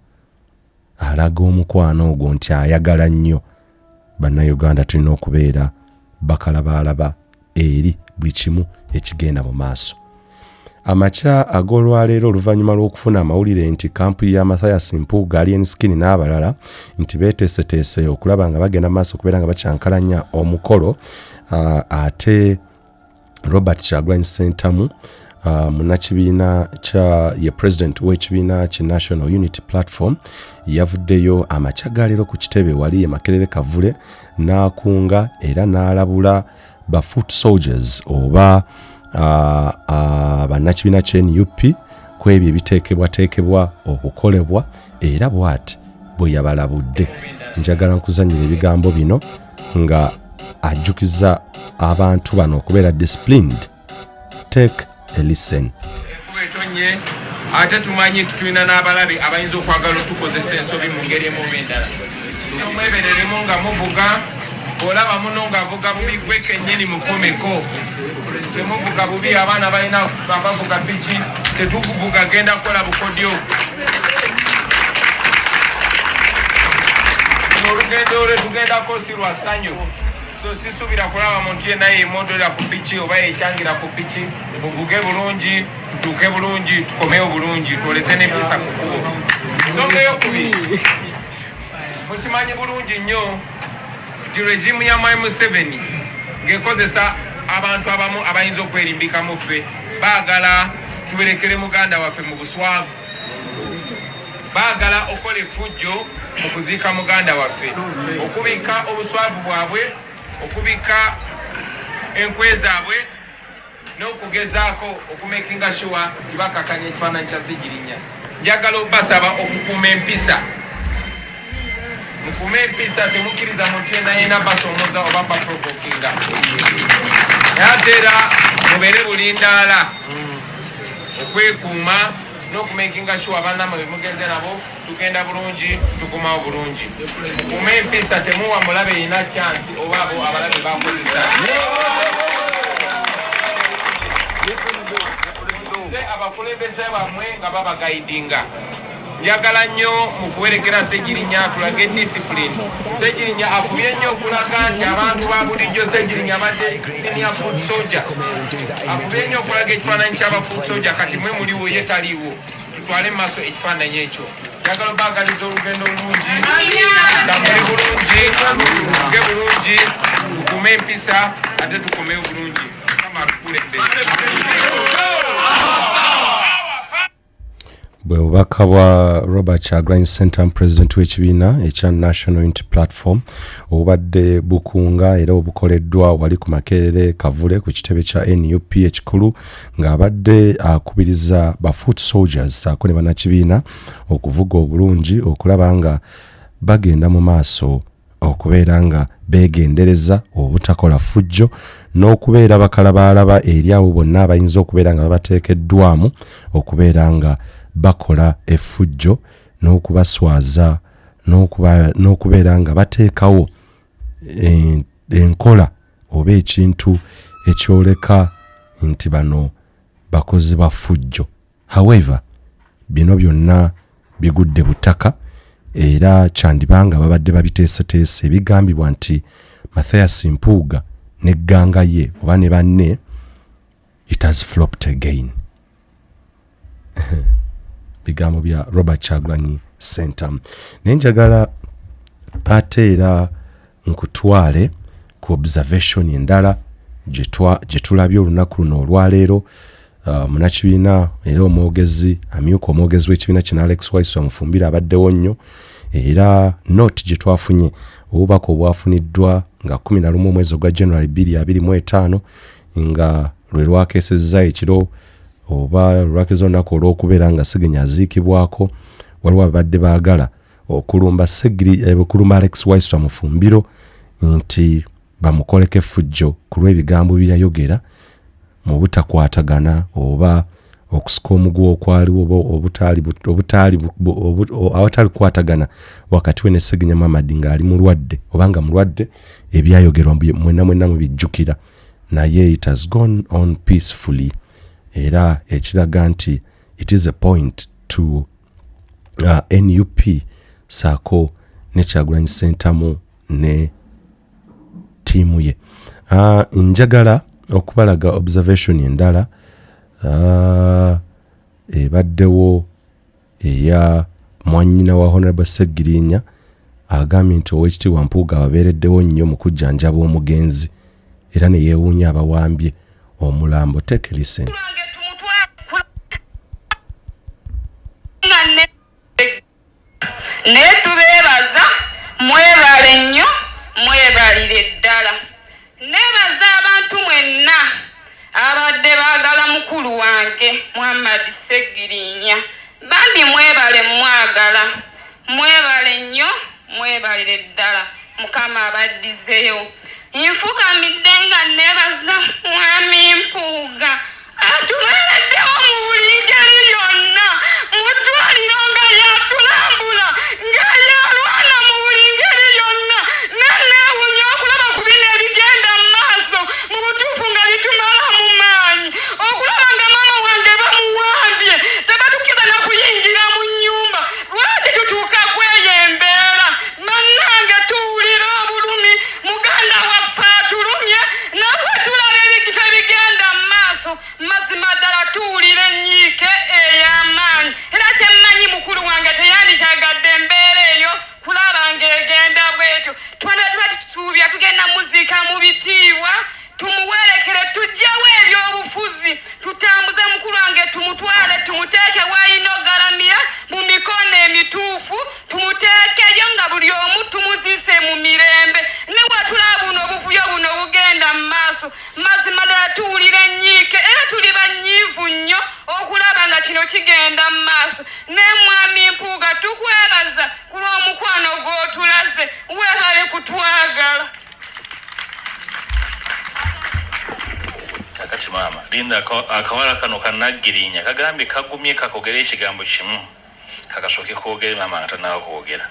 alaga omukwano ogwo nti ayagala nnyo Bannayuganda? Tulina okubeera bakalabaalaba eri buli kimu ekigenda mu maaso. Amakya ag'olwaleero, oluvannyuma lw'okufuna amawulire nti kampu ya Mathias Mpuuga, Alien Skin n'abalala nti beeteeseteese okulaba nga bagenda mu maaso okubeera nga bakyankalanya omukolo, ate Robert Kyagulanyi Ssentamu, munnakibiina kya ye president w'ekibiina ki National Unity Platform, yavuddeyo amakya ga leero ku kitebe wali e Makerere Kavule n'akunga era n'alabula ba foot soldiers oba bannakibiina kya NUP ku ebyo ebiteekebwateekebwa okukolebwa, era bw'ati bwe yabalabudde. Njagala nkuzannyira ebigambo bino nga ajjukiza abantu bano okubeera disciplined. Take a listen. Enkuba etonye, ate tumanyi nti tulina n'abalabe abayinza okwagala otukozesa ensobi mu ngeri emu oba endala. Mwebereremu nga muvuga. Olaba muno ng'avuga bubi, gwe kennyini mukomeko, temuvuga bubi. Abaana balina abavuga piki, tetukuvuga genda kukola bukodyo. Olugendo lwe tugendako si lwa ssanyu, so sisuubira kulaba muntu yenna yemodolera ku piki oba yekyangira ku piki. Muvuge bulungi, tutuuke bulungi, tukomewo bulungi, twolese n'empisa ku kkubo. Ensonga eyokubiri, mukimanyi bulungi nnyo nti regime ya Mwami Museveni ng'ekozesa abantu abamu abayinza okwerimbika mu ffe, baagala tuberekere muganda waffe mu buswavu, baagala okukola effujjo mu kuziika muganda waffe, okubikka obuswavu bwabwe, okubikka enkwe zaabwe n'okugezaako okumakinga sure nti bakakanya ekifaananyi kya Ssegirinya. Njagala obasaba okukuuma empisa, mukuume empisa, temukkiriza muntu yenna yenna basoomoza oba baprovokinga, naye ate era mubeere bulindaala okwekuuma n'okumakinga sure bannamwe bemugenze nabo tugenda bulungi, tukomawo bulungi. Mukuume empisa, temuwa mulabe yina chance oba abo abalabe bakozesa abakulembeze bammwe nga babagaidinga. Njagala nnyo mu kuwerekera Ssegirinya tulage discipline. Ssegirinya afubye nnyo okulaga nti abantu ba bulijjo, Ssegirinya abadde senior foot soldier, afubye nnyo okulaga ekifaananyi ky'aba foot soldier. Kati mwe muliwo, ye taliiwo, tutwale mu maaso ekifaananyi ekyo. Njagala obaagaliza olugendo olulungi, tambule bulungi, tuvuge bulungi, tukume empisa, ate tukomewo bulungi. Mukama atukulembere. Bwe bubaka bwa Robert Kyagulanyi Ssentamu, president w'ekibiina ekya National Unity Platform, obubadde bukunga era obukoleddwa wali ku Makerere Kavule ku kitebe kya NUP ekikulu, ng'abadde akubiriza ba foot soldiers saako ne bannakibiina okuvuga obulungi, okulaba nga bagenda mu maaso okubeera nga beegendereza obutakola ffujjo n'okubeera bakalabaalaba eri abo bonna abayinza okubeera nga babateekeddwamu okubeera nga bakola effujjo n'okubaswaza n'okubeera nga bateekawo enkola oba ekintu ekyoleka nti bano bakozi ba ffujjo. However, bino byonna bigudde butaka era kyandiba nga babadde babiteeseteese. Bigambibwa nti Mathias Mpuuga ne gganga ye oba ne banne, it has flopped again. Bigambo bya Robert Kyagulanyi Ssentamu. Naye njagala ate era nkutwale ku observation endala Gye tulabye olunaku luno olwaleero, munakibiina era omwogezi, amyuka omwogezi w'ekibiina kino, Alex Waiswa Mufumbiro, abaddewo nnyo. Era note gye twafunye, obubaka obwafuniddwa nga 11 omwezi ogwa January 2025, nga lwe lwakeesezza ekiro oba lwakeza olunaku olw'okubeera nga Segenya aziikibwako, waliwo abadde baagala okulumba Segiri, okulumba Alex Waiswa Mufumbiro nti bamukoleko effujjo ku lw'ebigambo bye yayogera mu butakwatagana oba okusika omuguwa okwaliwo oba awatali kukwatagana wakati we ne Segenya Muhammad ng'ali mulwadde oba nga mulwadde. Ebyayogerwa mwenna mwenna mubijjukira, naye it has gone on peacefully, era ekiraga nti it is a point to NUP saako ne Kyagulanyi Ssentamu ne ttiimu ye. Njagala okubalaga observation endala ebaddewo eya mwannyina wa Honorable Segirinya, agambye nti Oweekitiibwa Mpuuga ababeereddewo nnyo mu kujjanjaba omugenzi, era ne yeewuunya abawambye omulambo. Take a listen. Wange tumutwale nga naye tubeebaza, mwebale nnyo, mwebalire ddala. Neebaza abantu mwenna abadde baagala mukulu wange Muhammad Segirinya. Bambi mwebale, mwagala, mwebale nnyo, mwebalire ddala. Mukama abaddizeewo. Nfukamidde nga neebaza Mwami Mpuuga, atubeereddewo mu buli ngeri yonna mu ddwaliro, nga yatulambula, nga yalwana mu buli ngeri yonna. Neneewunya okulaba ku bino ebigenda mu maaso, mu butuufu nga bitumala mu maanyi okulaba nga maama wange bamuwambye, tebatukiza na kuyingira mu nnyumba. Lwaki tutuuka kweyo embeera? Bannange, tuwulira obulumi, muganda waffe atulumye, nabwe tulaba ebintu ebigenda mu maaso. Mazima ddala tuwulira ennyiike ey'amaanyi, era kyemmanyi mukulu wange teyandikyagadde embeera eyo kulaba ng'egenda bwetyo. Tubadde tuba tutusuubira tugenda muziika mu bitiibwa, tumuwerekere, tugyewo ebyobufuzi, tutambuze mukulu wange, tumutwale, tumuteeke wayina ogalamira mu mikono emituufu, tumuteekeyo nga buli omu tumuziise mu mirembe. Ne bwetulaba buno obuvuyo buno bugenda mu maaso, mazima ddala tuwulira ennyiike era tuli banyiivu nnyo okulaba nga kino kigenda mu maaso. Ne Mwami Mpuuga, tukwebaza ku lw'omukwano gw'otulaze. Weebale kutwagala. Kakati maama, linda, akawala kano kanaggirinya kagambye kagumye kakogere ekigambo kimu, kakasooke koogere maama nga tanaba kwogera.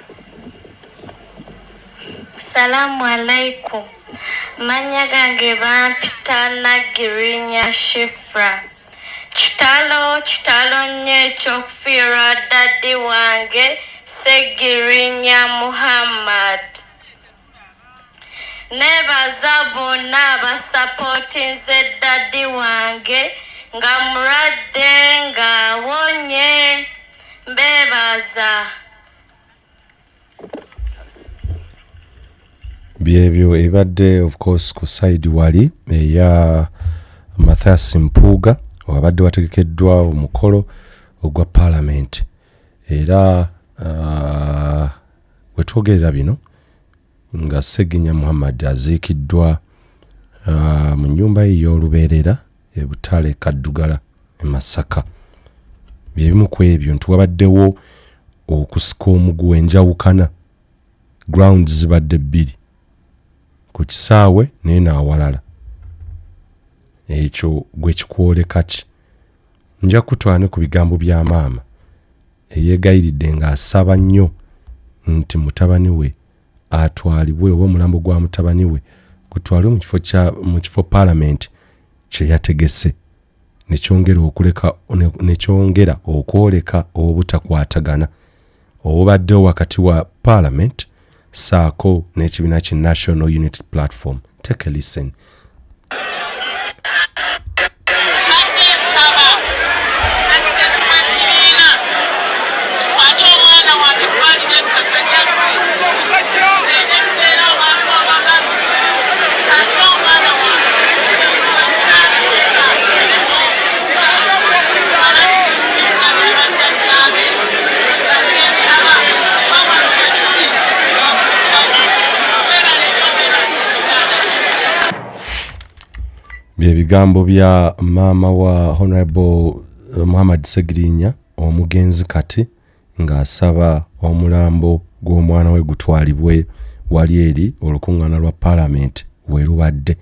Salamu alaikum. Mannya gange bampita Nagirinya Shifra. Kitalo, kitalo nnyo ekyokufiirwa daddy wange Segirinya Muhammad. Neebaza bonna abasapootinze daddy wange nga mulwadde, ng'awonye. Mbeebaza. Byebyo ebibadde of course ku side wali eya Mathias Mpuuga, wabadde wategekeddwa omukolo ogwa parliament. Era wetwogerera bino nga Seginya Muhammad aziikiddwa mu nnyumba ye ey'olubeerera e Butale Kaddugala e Masaka. Byebimu ku ebyo nti wabaddewo okusika omuguwa, enjawukana grounds zibadde bbiri ku kisaawe naye n'awalala. Ekyo gwe kikwoleka ki? Nja kutwala ne ku bigambo bya maama eyeegayiridde ng'asaba nnyo nti mutabani we atwalibwe oba omulambo gwa mutabani we gutwalwe mu kifo paalamenti kye yategese, nekyongera okuleka nekyongera okwoleka obutakwatagana obubaddewo wakati wa parliament saako n'ekibiina ki National Unity Platform. Take a listen. Mbadde nsaba pulezidenti w'ekibiina kikwate omwana wange, twalina ettaka lyaffe, tugende tubeere abantu abagazi, tusabire omwana wange. Bye bigambo bya maama wa Honorable Muhammad Ssegirinya omugenzi kati ng'asaba omulambo gw'omwana we gutwalibwe wali eri olukuŋŋaana lwa Palamenti we lubadde.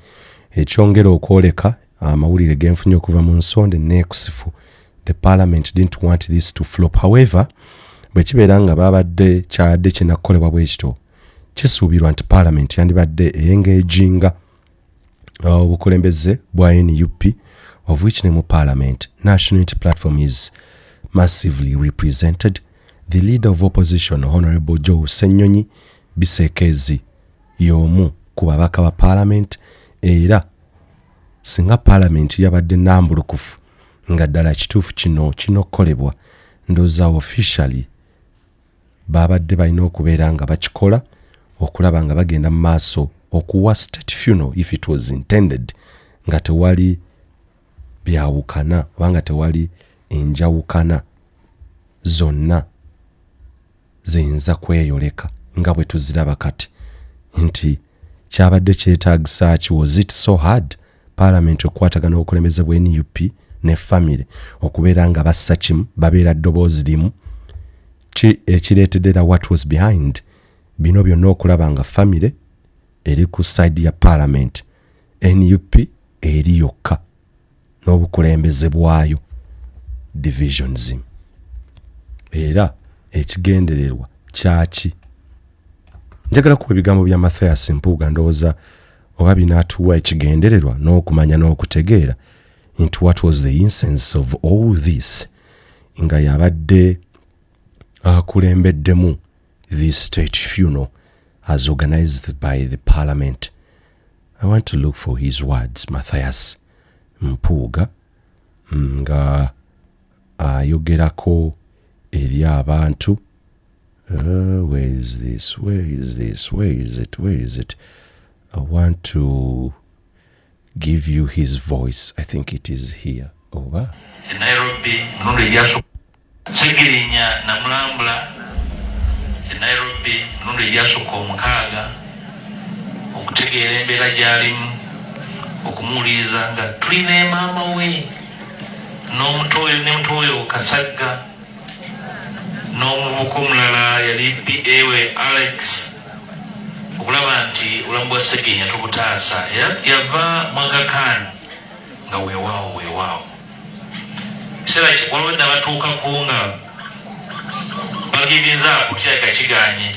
Ekyongera okwoleka amawulire ge nfunye okuva mu nsonda enneekusifu, the Parliament didn't want this to flop. However, bwe kibeera nga babadde kyadde kinakukolebwa bwe kityo, kisuubirwa nti Palamenti yandibadde eyengeejinga obukulembeze bwa nup, of which ne mu Parliament National Unity Platform is massively represented. The leader of opposition, Honorable Joe Ssenyonyi Bisekezi, y'omu ku babaka ba Parliament, era singa Parliament yabadde nambulukufu nga ddala kituufu kino kinokukolebwa, ndowooza officially babadde balina okubeera nga bakikola okulaba nga bagenda mu maaso okuwa state funeral if it was intended, nga tewali byawukana oba nga tewali enjawukana zonna ziyinza kweyoleka nga bwe tuziraba kati nti kyabadde kyetaagisa ki. Was it so hard Parliament okukwatagana obukulembeze bwa NUP ne famire okubeera nga bassa kimu, babeera ddoboozi limu? Ki ekireetedde era what was behind bino byonna okulaba nga famire eri ku side ya Parliament, NUP eri yokka n'obukulembeze bwayo, divisions, era ekigendererwa kyaki? Njagala kuwa ebigambo bya Mathias Mpuuga, ndowooza oba binaatuwa ekigendererwa n'okumanya n'okutegeera nti what was the essence of all this, nga yabadde akulembeddemu this state funeral as organized by the Parliament. I want to look for his words, Mathias Mpuuga nga ayogerako eri abantu. Where is this? Where is this? Where is it? Where is it? I want to give you his voice. I think it is here, oba? E Nairobi mirundi egyaso Segirinya namulambula e Nairobi mirundi egyasukka 6 okutegeera embeera gy'alimu, okumuwuliriza nga tuli ne maama we n'omuto ne muto oyo Kasagga n'omuvubuka omulala yali PA we Alex, okulaba nti obulamu bwa Segirinya tubutaasa. Era yava mu Aga Khan nga weewaawo weewaawo. Kiseera waliwo nabatuukako nga bagivinza kirabika kiganye,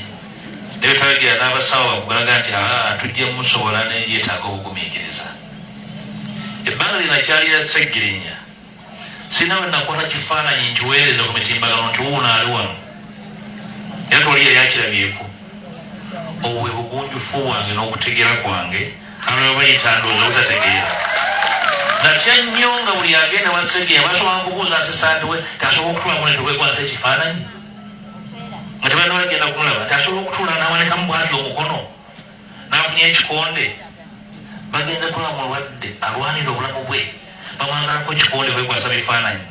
naye twayogera n'abasawo bakugalaga nti aa tujja musobola, naye yeetaaga obugumiikiriza. Ebbanga linakyalira Segirinya, sirina we nakwata kifaananyi nkiweereza ku mitimbagano nti wuuno ali wano, era tewali yali akirabyeko. Obwo bwe bugunjufu bwange n'okutegeera kwange. Abalala bayita ndowooza obutategeera. Natya nnyo nga buli agenda wa Segirinya basobola nkubuuza assistant we tasobola okutuulamu ne tukwekwasa ekifaananyi nga tebalina bagenda kumulaba, tasobola okutuula n'awanikamu bw'ati omukono n'afunye ekikonde. Bagenda kulaba mulwadde alwanira obulamu bwe, bamwangalako ekikonde kwekwasa bifaananyi.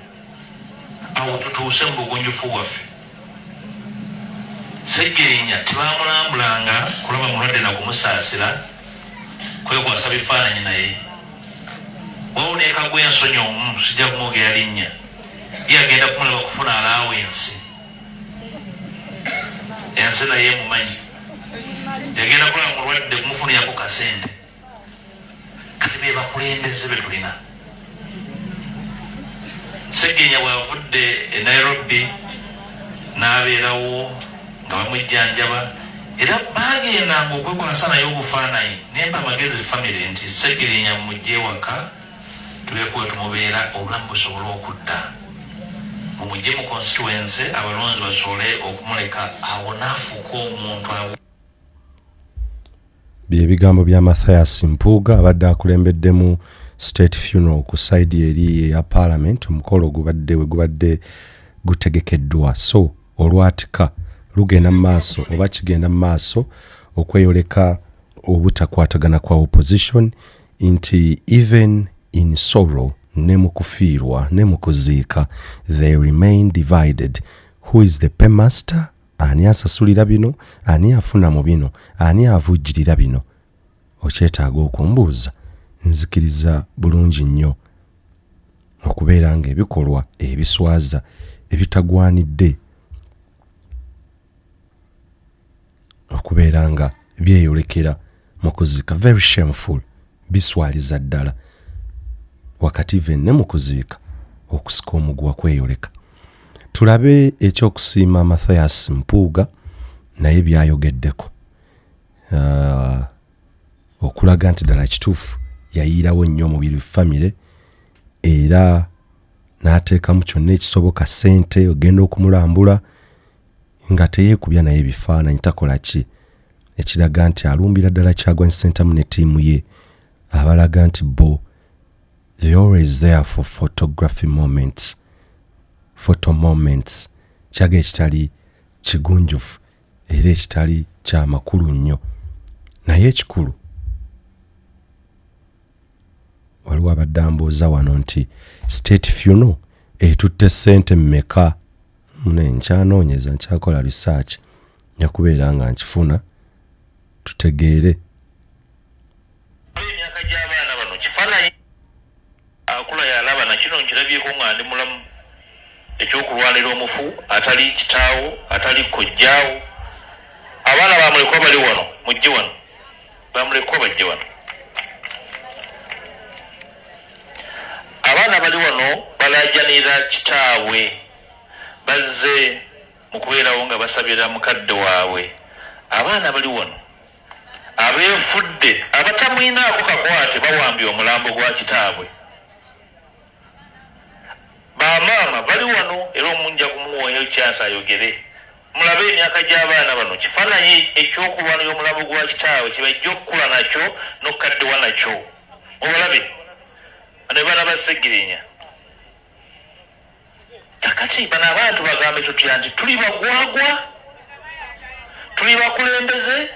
Awo tutuuse mu bugunjufu bwaffe. Segirinya tebamulambulanga kulaba mulwadde na kumusaasira kwekwasa bifaananyi, naye waliwo nekagwa ensonyi omu, sijja kumwogera linnya, ye agenda kumulaba kufuna allowance. Ensi naye emumanyi, yagenda kulaba mulwadde kumufunirako kasente. Kati be bakulembeze be tulina. Segirinya bw'avudde e Nairobi n'abeerawo nga bamujjanjaba, era baagendanga okwekwasa naye obufaananyi. Nempa amagezi famire nti Segirinya mujje ewaka tubeeko we tumubeera, obulamu busobole okudda, mumugye mu constituency abalonzi basobole okumuleka awo n'afuuka omuntu awo. Bye bigambo bya Mathias Mpuuga abadde akulembeddemu state funeral ku side eri eya Parliament, omukolo gubadde we gubadde gutegekeddwa. So olwatika lugenda mu maaso oba kigenda mu maaso okweyoleka obutakwatagana kwa opposition nti even in sorrow, ne mu kufiirwa ne mu kuziika, they remain divided. Who is the paymaster? Ani asasulira bino? Ani afuna mu bino? Ani avujjirira bino? Okyetaaga okumbuuza? Nzikiriza bulungi nnyo okubeera ng'ebikolwa ebiswaza ebitagwanidde okubeera nga byeyolekera mu kuziika very shameful biswaliza ddala wakati venne mu kuziika okusika omuguwa kweyoleka tulabe ekyokusiima Mathias Mpuuga naye byayogeddeko uh, okulaga nti ddala kituufu yayiirawo nnyo omubiri famire era n'ateekamu kyonna ekisoboka ssente ogenda okumulambula nga teyeekubya naye ebifaananyi takola ki ekiraga nti alumbira ddala Kyagulanyi Ssentamu ne ttiimu ye abalaga nti bo they always there for photography moments photo moments kiraga ekitali kigunjufu era ekitali kya makulu nnyo naye ekikulu waliwo abadde ambuuza wano nti state funeral etutte ssente mmeka mune nkyanoonyeza nkyakola research nja kubeera nga nkifuna tutegeere emyaka gy'abaana bano kifaananyi akula yalaba nakino nkirabyeko nga ndi mulamu ekyokulwanira omufu atali kitaawo atali kojjaawo abaana bamulekwa bali wano mujje wano bamulekwa bajje wano abaana bali wano balajanira kitaabwe bazze mu kubeerawo nga basabira mukadde waabwe abaana bali wano abeefudde abatamwinaako kakwate bawambye omulambo gwa kitaabwe bamaama bali wano era omunja kumuwoyo kyansi ayogere mulabe emyaka gy'abaana bano kifaananyi ekyokulwanira omulambo gwa kitaabwe kyebajja okukula nakyo n'okukaddiwa nakyo mubalabe bano baana ba Ssegirinya kakati bano abantu bagambe tutya nti tuli bagwagwa tuli bakulembeze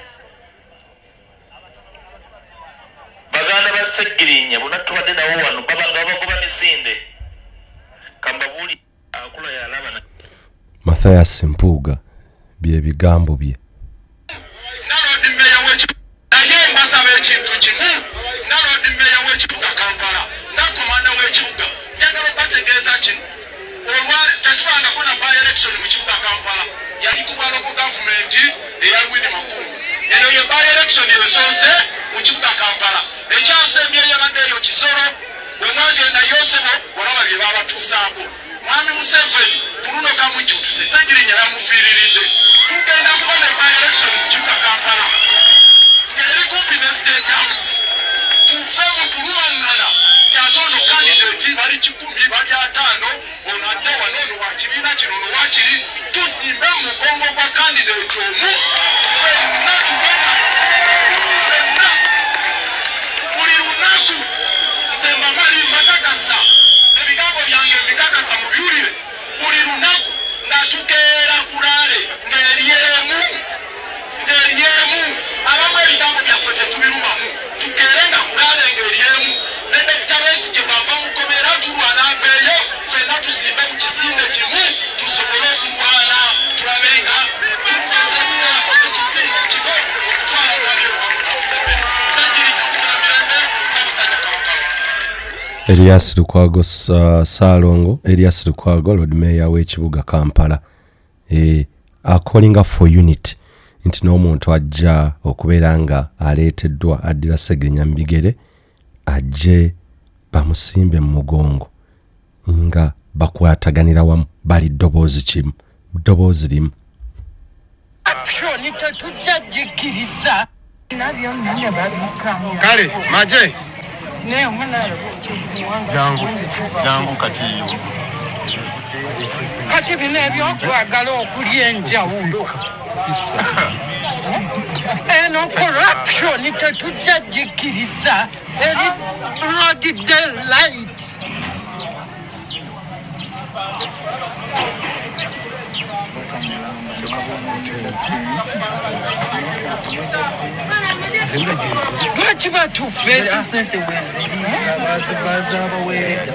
baganda ba Ssegirinya bonna tubadde nabo wano babanga babagoba misinde kambabuuli akula yalaba Mathias Mpuuga bye bigambo bye. Nga Loodi Mmeeya w'ekibuga naye mbasaba ekintu kimu nga Loodi Mmeeya w'ekibuga Kampala nga komanda w'ekibuga njagala obategeeza kino olwa tetubangako na by election mu kibuga Kampala yali ku bwa local government eya Winnie Makumbi eno ye by election esoose mu kibuga Kampala ekyasembyeyo yabadde eyo Kisoro bwe mwagenda yosebo walaba bye babatuusaako Mwami Museveni ku luno kamujjutuse Ssegirinya yamufiiriridde. Tugenda kuba ne by election mu kibuga Kampala ng'eri kumpi ne State House. Tuve mu kulumangana nti ate ono kandidate bali kikumi bali ataano ono adda wano ono wa kibiina kino ono wa kiri tusimbe mu mugongo gwa kandidate omu ffenna tubena ffenna buli lunaku nze mbamali mbakakasa ebigambo byange mbikakasa mubiwulire buli lunaku nga tukeera kulaale ng'eri emu ng'eri emu abamu ebigambo byaffe tetubirumamu tukeere nga kulaale ng'eri emu ne Dokita Besigye bw'ava mu kkomera tulwana aveeyo ffenna tusimbe mu kisinde kimu tusobole okulwana tulabe nga tukozesa ekisinde kino okutwala omwami Kaguta Museveni. Ssegirinya okugula mirembe Ssaabasajja Kabaka. Erias Lukwago Ssaalongo Erias Lukwago Lord Mayor w'ekibuga Kampala e, akolinga for unity nti n'omuntu ajja okubeera nga aleeteddwa addira Ssegirinya mu bigere ajje bamusimbe mu mugongo nga bakwataganira wamu bali ddoboozi kimu ddoboozi limu. Action tetujja gikkiriza. Kale maje jangu jangu kati kati bino ebyokwagala okulya enjawulo eno corruption tetujja gikkiriza eri broad daylight. Lwaki batufera? Sente weziri bazabaweereda.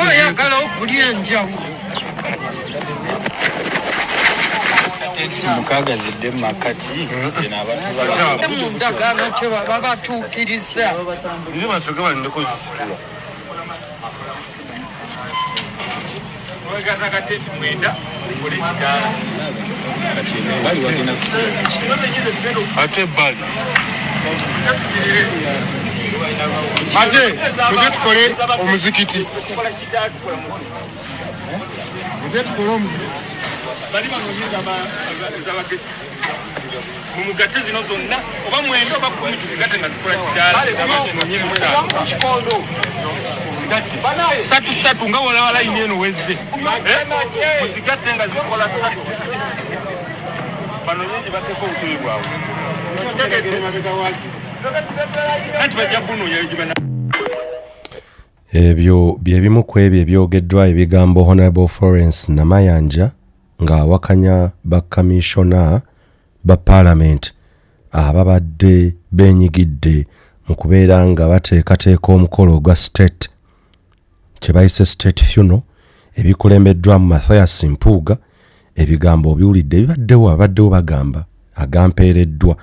Oyagala okulya enjawulo. Mukaaga zidde mu makkati eno abantu Ate mu ndagaano kye baba batuukiriza. Nze basooke balindeko zisitula. Ate ebbali ate tujye tukole omuzikiti, tujye tukole omuzikiti. Bali banoonyeza ez'abagezi mumugatte zino zonna, oba mwenda oba 10, tuzigatte nga tukola kidaala. Musaano satu satu nga walaba layini eno wezze, muzigatte nga zikola satu. Bano nyingi bateeka obutebe bwabwe anti bajja bunoonya gibana. Ebyo bye bimu ku ebyo ebyogeddwa, ebigambo Honorable Florence Namayanja ng'awakanya bakamishona ba Paalamenti ababadde beenyigidde mu kubeera nga bateekateeka omukolo ogwa state, kye bayise state funeral, ebikulembeddwamu Mathias Mpuuga. Ebigambo obiwulidde ebibaddewo, abaddewo bagamba agampeereddwa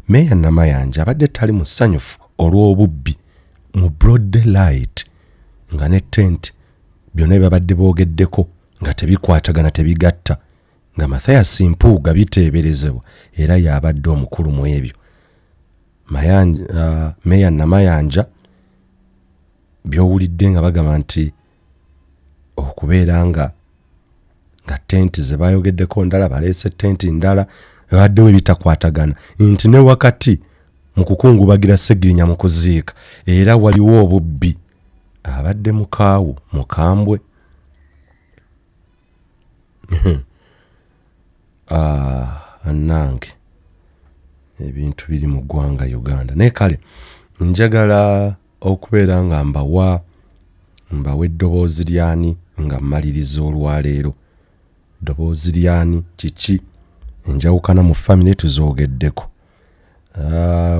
Meeya Namayanja abadde tali musanyufu olw'obubbi mu broad daylight, nga ne tent byonna byebabadde boogeddeko nga tebikwatagana, tebigatta, nga Mathias Mpuuga biteeberezebwa era y'abadde omukulu mu ebyo. Meeya Namayanja by'owulidde nga bagamba nti okubeera nga tenti ze bayogeddeko ndala, baleese tenti ndala, babaddewo ebitakwatagana, nti ne wakati mu kukungubagira Ssegirinya mu kuziika era waliwo obubbi. Abadde mukaawu mukambwe. Annange, ebintu biri mu ggwanga Uganda. Naye kale njagala okubeera nga mbawa eddoboozi lyani nga mmaliriza olwaleero. Ddoboozi lyani? Kiki enjawukana mu famire tuzoogeddeko,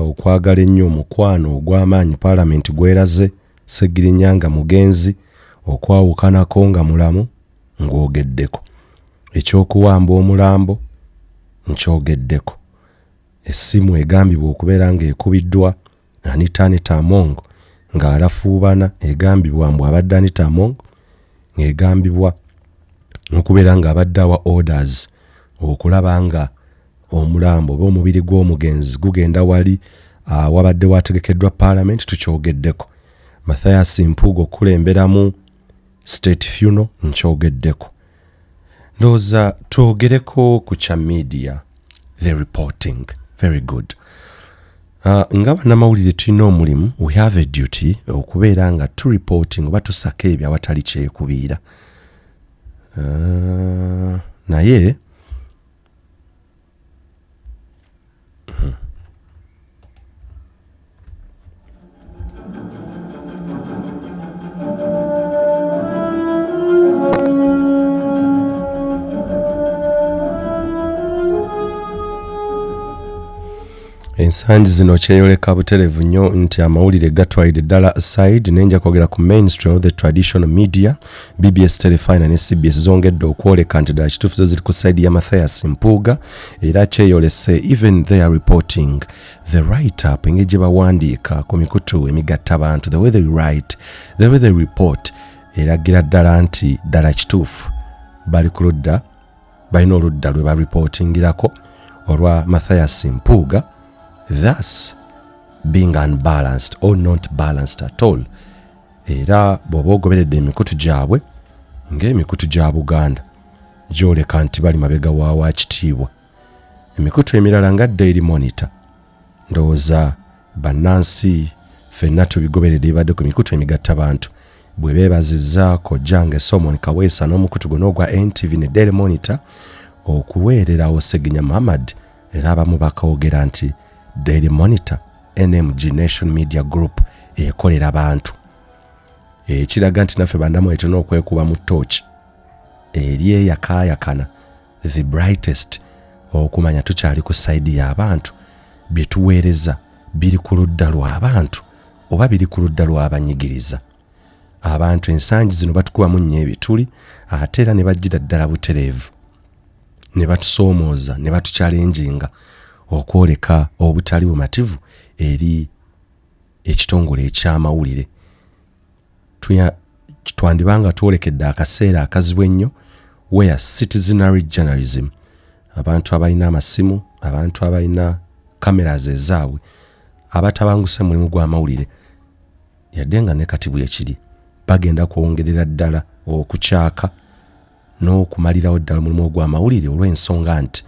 okwagala ennyo, omukwano ogw'amaanyi Paalamenti gweraze Ssegirinya nga mugenzi, okwawukanako nga mulamu ngwogeddeko, ekyokuwamba omulambo nkyogeddeko, essimu egambibwa okubeera ng'ekubiddwa Anita Anita Among ng'alafuubana, egambibwa mbu abadde Anita Among, ng'egambibwa okubeera ng'abadde awa orders okulaba nga omulambo oba omubiri gw'omugenzi gugenda wali wabadde wategekeddwa Parliament, tukyogeddeko. Mathias Mpuuga okukulemberamu state funeral nkyogeddeko. Ndowooza twogereko ku kya media, the reporting. Very good. Nga bannamawulire tulina omulimu, we have a duty okubeera nga tu reporting oba tusaka ebyo awatali kyekubiira. Naye ensangi zino kyeyoleka buterevu nnyo nti amawulire gatwalidde ddala side. Naye nja kwogera ku mainstream of the traditional media. BBS, Telefina ne CBS zongedde okwoleka nti ddala kituufu zo ziri ku side ya Mathias Mpuuga, era kyeyolese even they are reporting, the write up, engeri gye bawandiika ku mikutu emigatta bantu, the way they write, the way they report, eragira ddala nti ddala kituufu bali ku ludda, balina oludda lwe bareportingirako olwa Mathias Mpuuga, thus being unbalanced or not balanced at all. Era bw'oba ogoberedde emikutu gyabwe ng'emikutu gya Buganda, gyoleka nti bali mabega wa wakitiibwa. Emikutu emirala nga Daily Monitor, ndowooza bannansi ffenna tubigoberedde bibadde ku mikutu emigatta bantu, bwe beebazizza kojjange Solomon Kaweesa n'omukutu guno ogwa NTV ne Daily Monitor okuweererawo Seginya Muhammad. Era abamu bakoogera nti Daily Monitor, NMG, Nation Media Group, ekolera bantu, ekiraga nti naffe bandamu tulina okwekuba mu ttooki eri eyakaayakana, the brightest, okumanya tukyali ku side y'abantu, bye tuweereza biri ku ludda lw'abantu oba biri ku ludda lw'abanyigiriza abantu. Ensangi zino batukubamu nnyo ebituli, ate era ne bajjira ddala butereevu. ne batusoomooza ne batuchallenginga okwoleka obutali bumativu eri ekitongole eky'amawulire. Twandiba nga twolekedde akaseera akazibu ennyo where citizenary journalism, abantu abalina amasimu, abantu abalina cameras ezaabwe, abatabanguse mulimu gw'amawulire, yadde nga ne kati bwe kiri, bagenda kwongerera ddala okukyaka n'okumalirawo ddala omulimu ogw'amawulire, olw'ensonga nti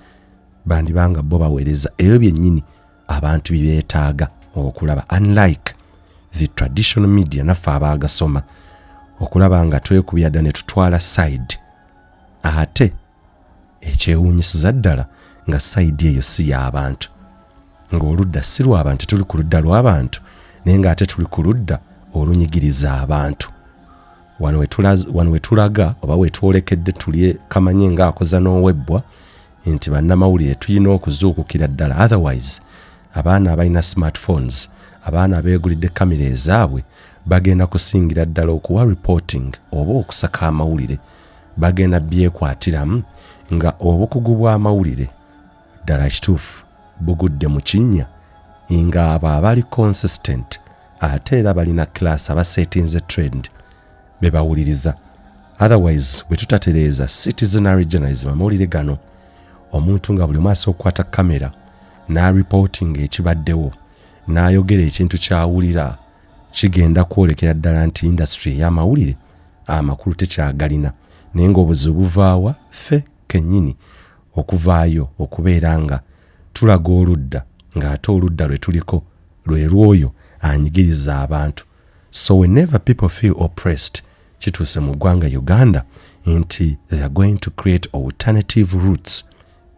bandibanga bo baweereza ebyo byennyini abantu bye beetaaga okulaba, unlike the traditional media. Naffe abaagasoma okulaba nga twekubya dda ne tutwala side, ate ekyewuunyisiza ddala nga side eyo si y'abantu, ng'oludda si lw'abantu. Tuli ku ludda lw'abantu, naye ng'ate tuli ku ludda olunyigiriza abantu. Wano wetulaga oba wetwolekedde tulye kamanye ng'akoza n'owebbwa nti bannamawulire tulina okuzuukukira ddala, otherwise abaana abalina smartphones, abaana abeegulidde kamera ezaabwe, bagenda kusingira ddala okuwa reporting oba okusaka amawulire. Bagenda byekwatiramu nga obukugu bw'amawulire ddala kituufu bugudde mu kinnya, nga abo abali consistent ate era balina class, abasetinze trend, be bawuliriza. Otherwise, bwe tutatereeza citizenary journalism, amawulire gano, omuntu nga buli omu asobola okukwata kamera n'areportinga ekibaddewo, n'ayogera ekintu ky'awulira, kigenda kwolekera ddala nti industry ey'amawulire amakulu tekyagalina. Naye ng'obuzibu buvaawa? Ffe kennyini okuvaayo okubeera nga tulaga oludda, ng'ate oludda lwe tuliko lwe lwoyo anyigiriza abantu. So whenever people feel oppressed, kituuse mu ggwanga Uganda nti they are going to create alternative routes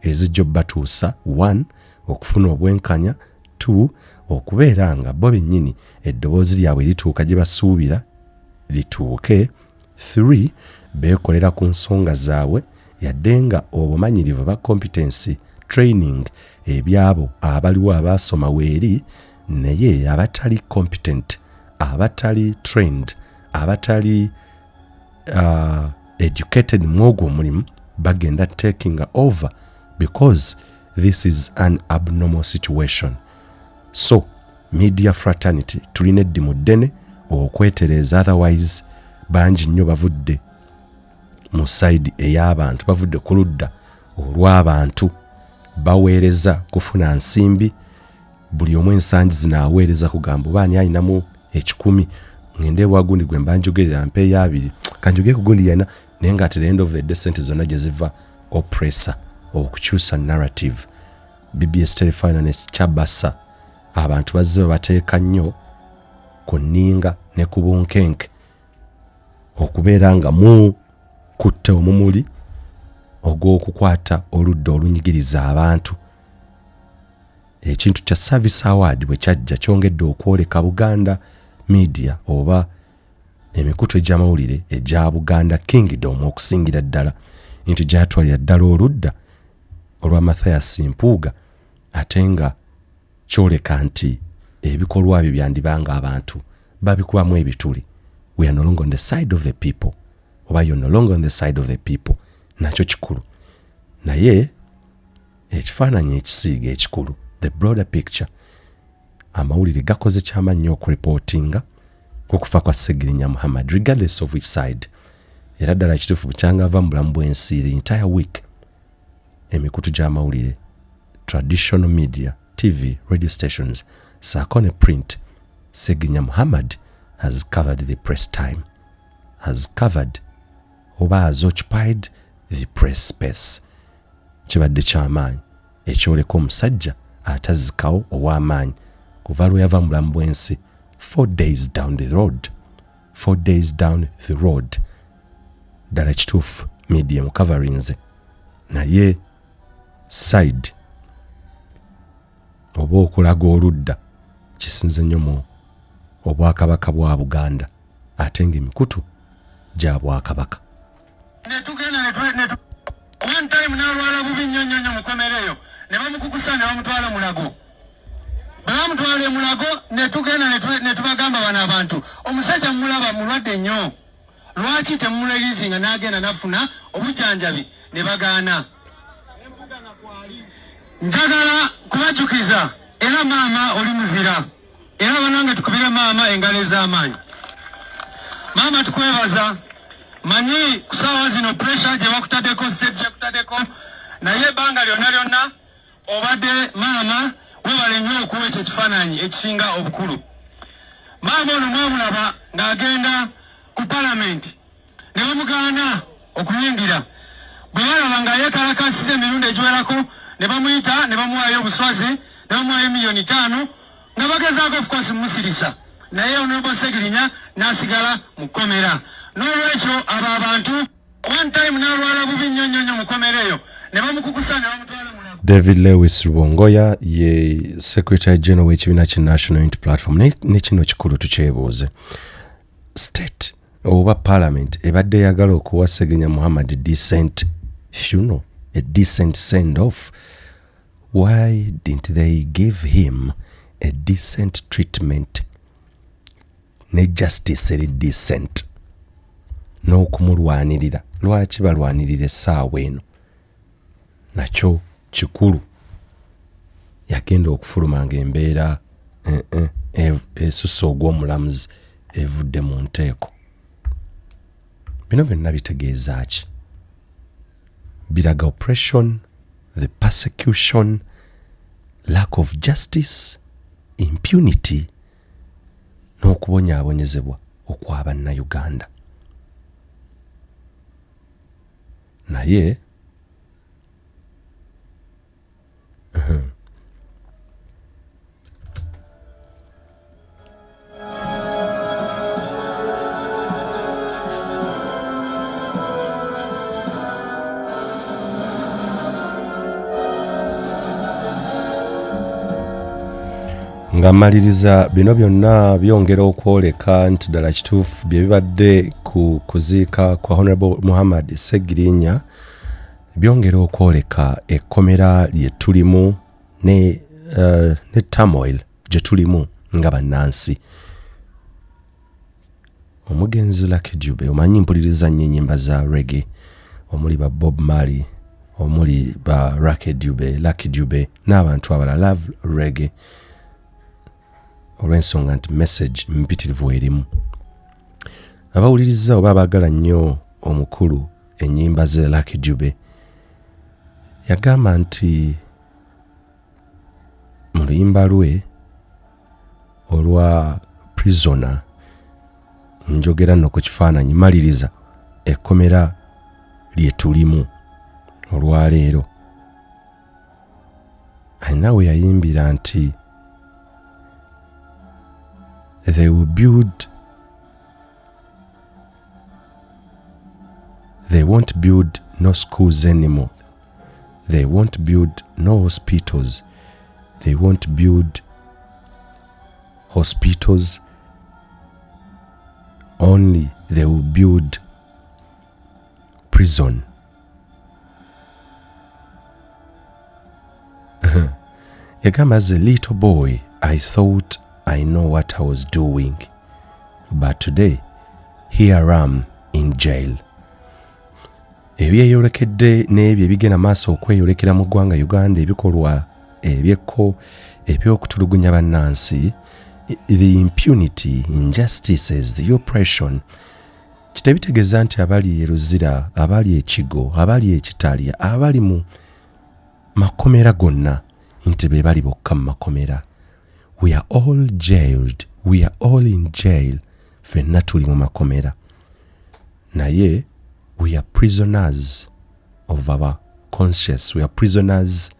ezijja obbatuusa, one, okufuna obwenkanya, two, okubeera nga bo bennyini eddoboozi lyabwe lituuka gye basuubira lituuke, three, beekolera ku nsonga zaabwe, yadde nga obumanyirivu ba competency training ebyabo abaliwo abaasoma weeri, naye abatali competent, abatali trained, abatali educated mu ogwo omulimu bagenda taking over, because this is an abnormal situation. So media fraternity, tulina eddimu ddene okwetereeza, otherwise bangi nnyo bavudde mu side ey'abantu, bavudde ku ludda olw'abantu, baweereza kufuna nsimbi. Buli omu ensangi zino aweereza kugamba, oba ani alinamu 100, ngende ewa gundi gwe mba njogerera mpeeyo 20, kanjogere ku gundi yena. Naye nga at the end of the day, sente zonna gye ziva oppressor okukyusa narrative. BBS Telefinance kyabasa abantu bazze babateeka nnyo ku nninga ne ku bunkenke okubeera nga mukutte omumuli ogw'okukwata oludda olunyigiriza abantu. Ekintu kya service award bwe kyajja, kyongedde okwoleka Buganda media oba emikutu egy'amawulire egya Buganda Kingdom okusingira ddala nti gyatwalira ddala oludda olwa Mathias Mpuuga, ate nga kyoleka nti ebikolwa byo byandibanga abantu babikubamu ebituli. We are no longer on the side of the people, oba you're no longer on the side of the people. Nakyo kikulu, naye ekifaananyi ekisiiga ekikulu, the broader picture, amawulire gakoze kyamaanyi nnyo okureportinga ku kufa kwa Segirinya Muhammad, regardless of which side. Era ddala kituufu, bukyanga ava mu bulamu bw'ensi, the entire week emikutu gy'amawulire, traditional media, TV, radio stations saako ne print, Segirinya Muhammad has covered the press time, has covered oba has occupied the press space. Kibadde kyamaanyi ekyoleka omusajja atazikawo ow'amaanyi kuva lwe yava mu bulamu bw'ensi. 4 days down the road, 4 days down the road, ddala kituufu media coverinze, naye side oba okulaga oludda kisinze nnyo mu obwakabaka bwa Buganda, ate ng'emikutu gya bwakabaka. Netugenda one time n'alwala bubi nnyo nnyo nnyo mukomereyo, ne bamukukusa ne bamutwala Mulago. Bwe bamutwala e Mulago, ne tugenda ne tubagamba, bano abantu, omusajja mumulaba mulwadde nnyo, lwaki temumulelizinga n'agenda nafuna obujjanjabi? Ne bagaana. Njagala kubajukiza era maama oli muzira era banange tukubire maama engalo ez'amaanyi. Maama tukwebaza, manyi ku saawa zino pressure gye bakutaddeko, sente gyekutaddeko, naye ebbanga lyonna lyonna obadde maama. Webale nnyo okuwa ekyo ekifaananyi ekisinga obukulu. Maama ono mwamulaba ng'agenda ku palamenti ne bamugaana okuyingira. Bwe balaba nga yeekalakaasiza emirundi egiwerako ne bamuyita ne bamuwaayo obuswazi ne bamuwaayo 5 miliyoni nga bagezaako of course musirisa, naye Honorable Segirinya n'asigala mu kkomera. N'olwekyo abo abantu one time n'alwala bubi nnyo nnyo nnyo mu kkomera eyo ne bamukukusa ne bamutwala mu David Lewis Rubongoya ye secretary general w'ekibiina ki National Unity Platform. Ne kino kikulu tukyebuuze, state oba parliament ebadde eyagala okuwa Segenya Muhammad decent funeral, a decent send off, why didn't they give him a decent treatment ne justice eri decent n'okumulwanirira? Lwaki balwanirira essaawa eno? Nakyo kikulu. Yagenda okufuluma ng'embeera esusse ogw'omulamuzi evudde mu nteeko. Bino byonna bitegeeza ki? Biraga oppression, the persecution, lack of justice, impunity n'okubonyaabonyezebwa okw'abannayuganda. Naye nga mmaliriza, bino byonna byongera okwoleka nti ddala kituufu bye bibadde ku kuziika kwa Honorable Muhammad Segirinya, byongera okwoleka ekkomera lye tulimu ne turmoil gye tulimu nga bannansi. Omugenzi Lucky Dube, omanyi mpuliriza nnyo ennyimba za reggae omuli ba Bob Marley, omuli ba Lucky Dube, Lucky Dube n'abantu abalala. Love reggae olw'ensonga nti message mpitirivu erimu. Abawuliriza oba abaagala nnyo omukulu ennyimba ze Lucky Dube, yagamba nti mu luyimba lwe olwa Prisoner, njogera nno ku kifaananyi maliriza ekkomera lye tulimu olwaleero, alina we yayimbira nti they will build, they won't build no schools anymore, they won't build no hospitals, they won't build hospitals, only they will build prison. Yagamba, as a little boy I thought I know what I was doing, but today here I am in jail. Ebyeyolekedde n'ebyo ebigenda maaso okweyolekera mu ggwanga Uganda, ebikolwa ebyekko eby'okutulugunya bannansi, the impunity, injustices, the oppression, kitebitegeeza nti abali e Luzira, abali e Kigo, abali e Kitalya, abali mu makomera gonna nti be bali bokka mu makomera. We are all jailed, we are all in jail. Ffenna tuli mu makomera, naye we are prisoners of our conscious, we are prisoners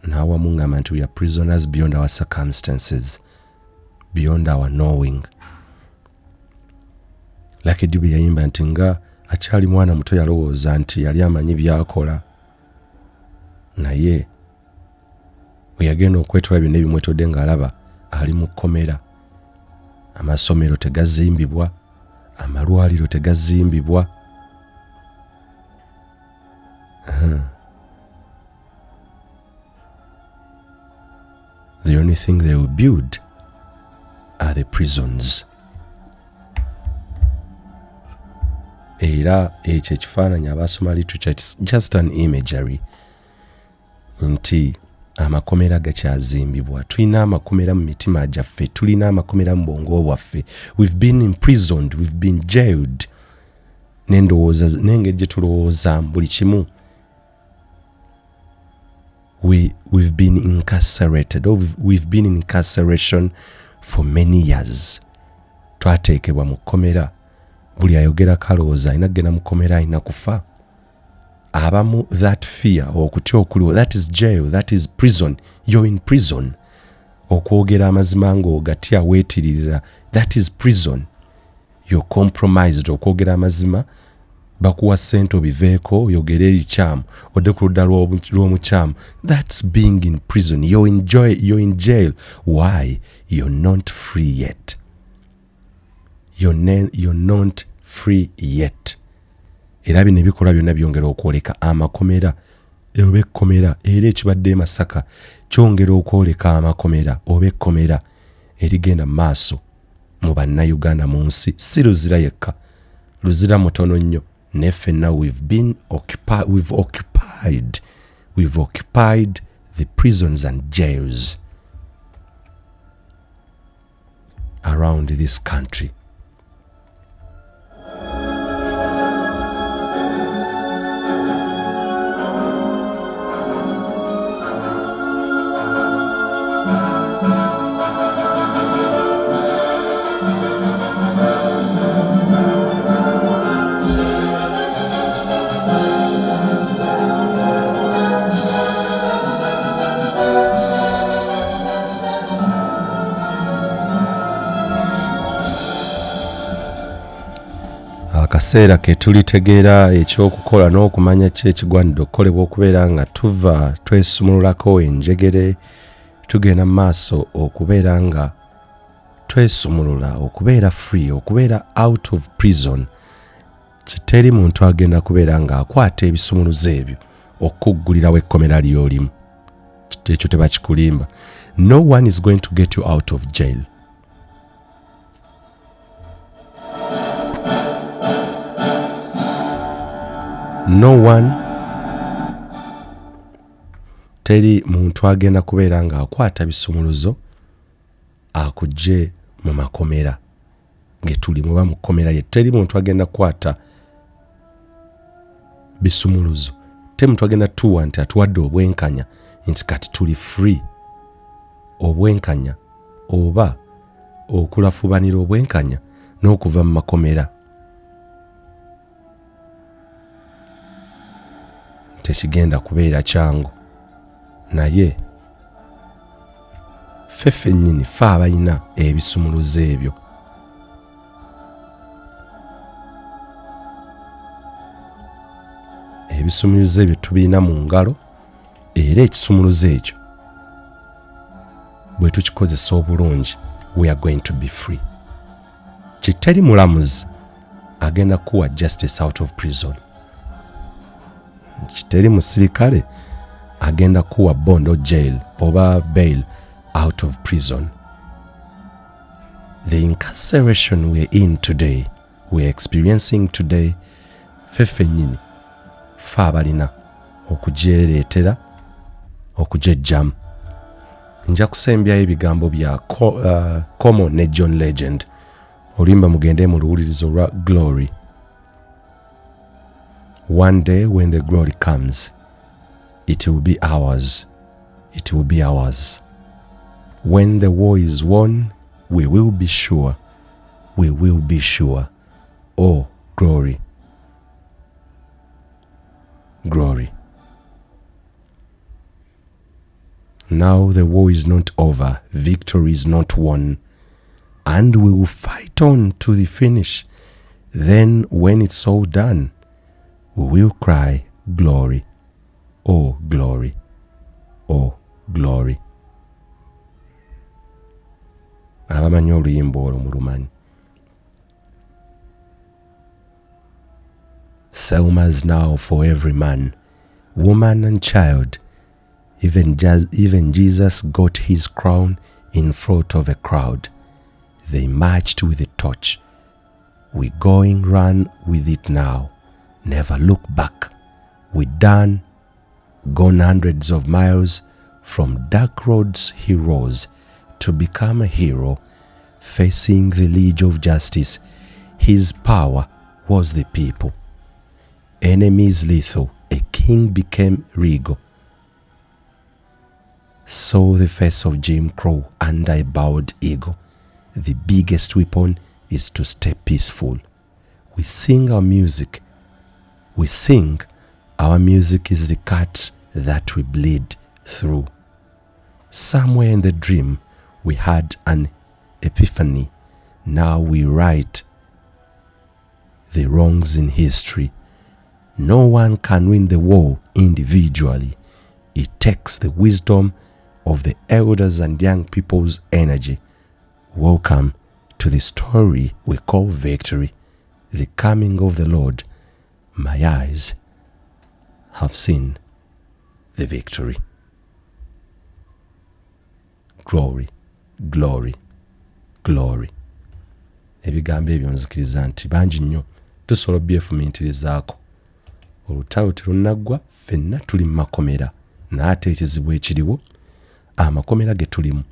n'awamu ngamba nti we are prisoners beyond our circumstances, beyond our knowing. Lucky Dube yayimba nti nga akyali mwana muto yalowooza nti yali amanyi byakola, naye bwe yagenda okwetola byonna ebimwetodde ng'alaba ali mu kkomera. Amasomero tegazimbibwa, amalwaliro tegazimbibwa. The only thing they will build are the prisons. Era ekyo ekifaananyi abasoma literature, it's just an imagery nti amakomera gakyazimbibwa. Tulina amakomera mu mitima gyaffe, tulina amakomera mu bwongo bwaffe. We've been imprisoned, we've been jailed n'endowooza n'engeri gye tulowoozaamu buli kimu. We've been incarcerated, or we've been in incarceration for many years. Twateekebwa mu kkomera. Buli ayogera kalowooza alina kugenda mu kkomera, alina kufa. Abamu that fear, okutya okuliwo, that is jail, that is prison. You're in prison. Okwogera amazima ng'ogatya, weetiririra, that is prison. You're compromised. Okwogera amazima bakuwa ssente obiveeko, oyogere ebikyamu, odde ku ludda lw'omukyamu. That's being in prison. You're in jail. Why? You're not free yet. You're not free yet. Era bino ebikolwa byonna byongera okwoleka amakomera oba ekkomera. Era ekibadde e Masaka kyongera okwoleka amakomera oba ekkomera erigenda mu maaso mu Bannayuganda mu nsi. Si Luzira yekka, Luzira mutono nnyo, naye ffenna we've occupied the prisons and jails around this country. Akaseera ke tulitegeera ekyokukola n'okumanya ki ekigwanidde okukolebwa okubeera nga tuva twesumululako enjegere, tugenda mu maaso okubeera nga twesumulula, okubeera free, okubeera out of prison. Teri muntu agenda kubeera ng'akwata ebisumuluzo ebyo okuggulirawo ekkomera ly'olimu. Ekyo tebakikulimba. No one is going to get you out of jail. No one, teri muntu agenda kubeera ng'akwata bisumuluzo akujje mu makomera ge tulimu oba mu kkomera lye. Teri muntu agenda kukwata bisumuluzo, teri muntu agenda tuwa nti atuwadde obwenkanya nti kati tuli free. Obwenkanya oba okulafubanira obwenkanya n'okuva mu makomera tekigenda kubeera kyangu, naye ffe ffennyini, ffe abalina ebisumuluzo ebyo, ebisumuluzo ebyo tubirina mu ngalo. Era ekisumuluzo ekyo bwe tukikozesa obulungi, we are going to be free. Kiteri mulamuzi agenda kuwa justice out of prison, kiteri musirikale agenda kuwa bond or jail oba bail out of prison. The incarceration we're in today, we're experiencing today, ffe ffennyini, ffe abalina okugyereetera, okugyejjamu. Nja kusembyayo ebigambo bya Como ne John Legend, oluyimba mugende mu luwulirizo lwa Glory. One day when the glory comes, it will be ours, it will be ours. When the war is won, we will be sure, we will be sure. Oh glory, glory. Now the war is not over, victory is not won, and we will fight on to the finish. Then when it's all done, we will cry glory, oh glory, oh glory. Abamanyi oluyimba olwo mulumanyi. Selma's now for every man, woman and child. Even Jesus got his crown in front of a crowd. They marched with a torch. We going run with it now. Never look back. We done gone hundreds of miles from dark roads he rose to become a hero facing the liege of justice. His power was the people. Enemies lethal, a king became regal. Saw the face of Jim Crow under a bowed eagle. The biggest weapon is to stay peaceful. We sing our music. We sing our music is the cuts that we bleed through. Somewhere in the dream, we had an epiphany. Now we right the wrongs in history. No one can win the war individually. It takes the wisdom of the elders and young people's energy. Welcome to the story we call victory, the coming of the Lord. My eyes have seen the victory. Glory, glory, glory. Ebigambo ebyo nzikiriza nti bangi nnyo tusobola obyefumiitirizaako. Olutalo terunnaggwa, ffenna tuli mu makomera, naye ate ekizibu ekiriwo amakomera ge tulimu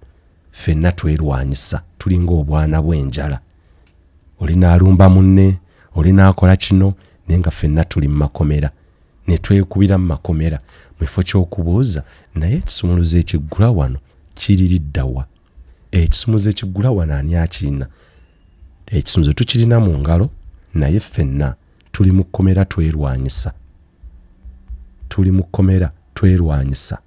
ffenna twerwanyisa, tulinga obwana bw'enjala, oli n'alumba munne, oli n'akola kino, naye nga ffenna tuli mu makomera ne twekubira mu makomera mu kifo ky'okubuuza naye ekisumuluzo ekiggula wano kiri lidda wa? Ekisumuluzo ekiggula wano ani akirina? Ekisumuluzo tukirina mu ngalo naye ffenna tuli mu kkomera twerwanyisa, tuli mu kkomera twerwanyisa.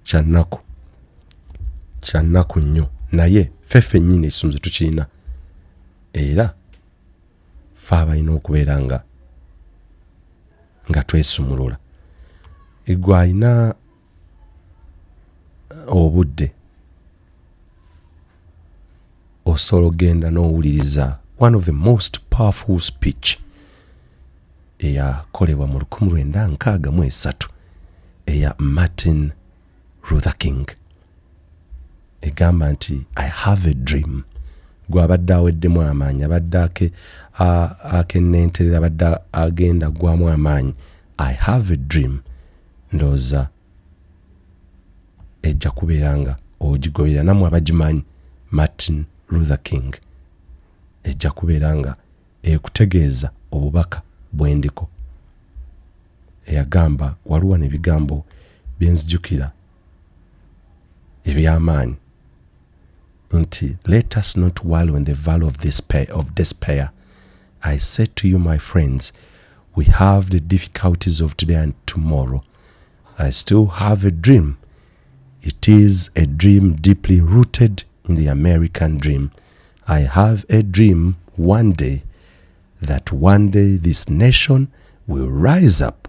Kyannaku, kyannaku nnyo naye ffe ffennyini ekisumuluzo tukirina era ffe abalina okubeera nga nga twesumulula. Gwe alina obudde osobola okugenda n'owuliriza one of the most powerful speech eyakolebwa mu 1963 eya Martin Luther King egamba nti I have a dream. Gwe abadde aweddemu amaanyi, abadde akennenterera, abadde agenda aggwamu amaanyi, I have a dream. Ndowooza ejja kubeera nga ogigoberera nammwe abagimanyi Martin Luther King ejja kubeera nga ekutegeeza obubaka bwendiko eyagamba waliwo wano ebigambo byenzijukira ebyamaanyi nti let us not wallow in the valley of despair, of despair. I say to you my friends we have the difficulties of today and tomorrow I still have a dream it is a dream deeply rooted in the American dream I have a dream one day that one day this nation will rise up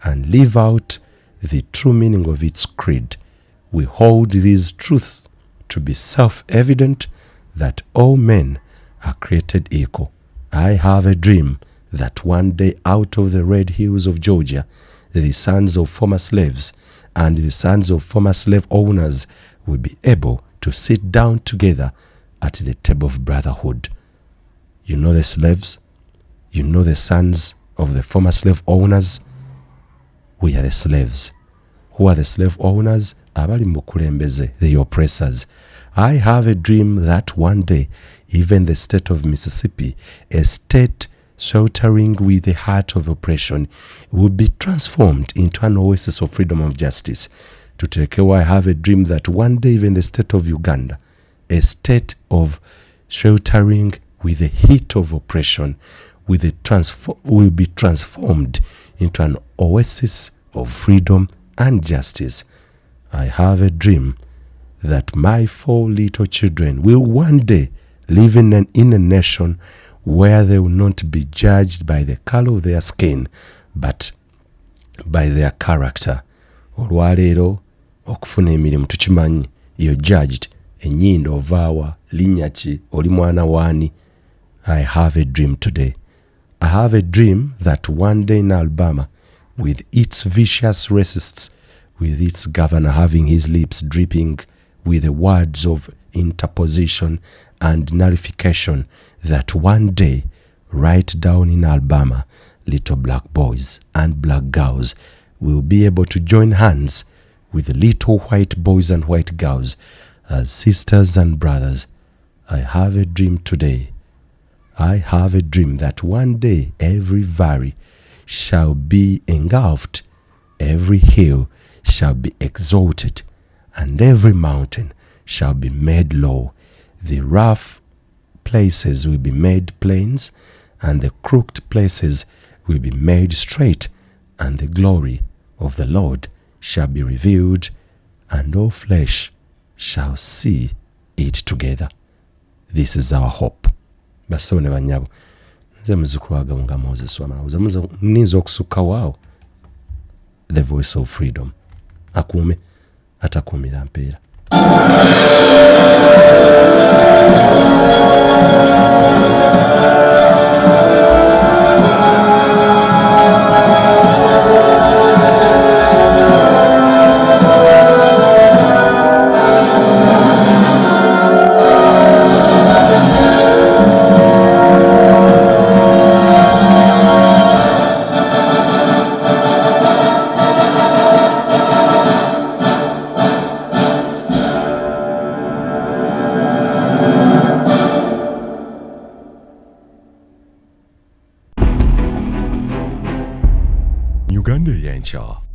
and live out the true meaning of its creed. We hold these truths to be self-evident that all men are created equal. I have a dream that one day out of the red hills of Georgia, the sons of former slaves and the sons of former slave owners will be able to sit down together at the table of brotherhood. You know the slaves, you know the sons of the former slave owners. We are the slaves. Who are the slave owners? Abali mu bukulembeze, the oppressors. I have a dream that one day even the state of Mississippi, a state sheltering with the heart of oppression, will be transformed into an oasis of freedom of justice. Tuteekewo I have a dream that one day even the state of Uganda, a state of sheltering with the heat of oppression, with the will be transformed into an oasis of freedom and justice. I have a dream that my four little children will one day live in, an, in a nation where they will not be judged by the color of their skin but by their character. Olwaleero okufuna emirimu tukimanyi you're judged enyindo ovaawa linnya ki oli mwana waani I have a dream today. I have a dream that one day in Alabama with its vicious racists with its governor having his lips dripping with the words of interposition and nullification that one day, right down in Alabama, little black boys and black girls will be able to join hands with little white boys and white girls as sisters and brothers. I have a dream today. I have a dream that one day every valley shall be engulfed, every hill shall be exalted, and every mountain shall be made low. The rough places will be made plains, and the crooked places will be made straight, and the glory of the Lord shall be revealed, and all flesh shall see it together. This is our hope. Bassebo ne bannyabo, nze muzzukulu wa Gabunga Moses Wamala. Nninza okusukka waawo. The voice of freedom. Akuume atakuumira mpeera. Uganda Eyenkya.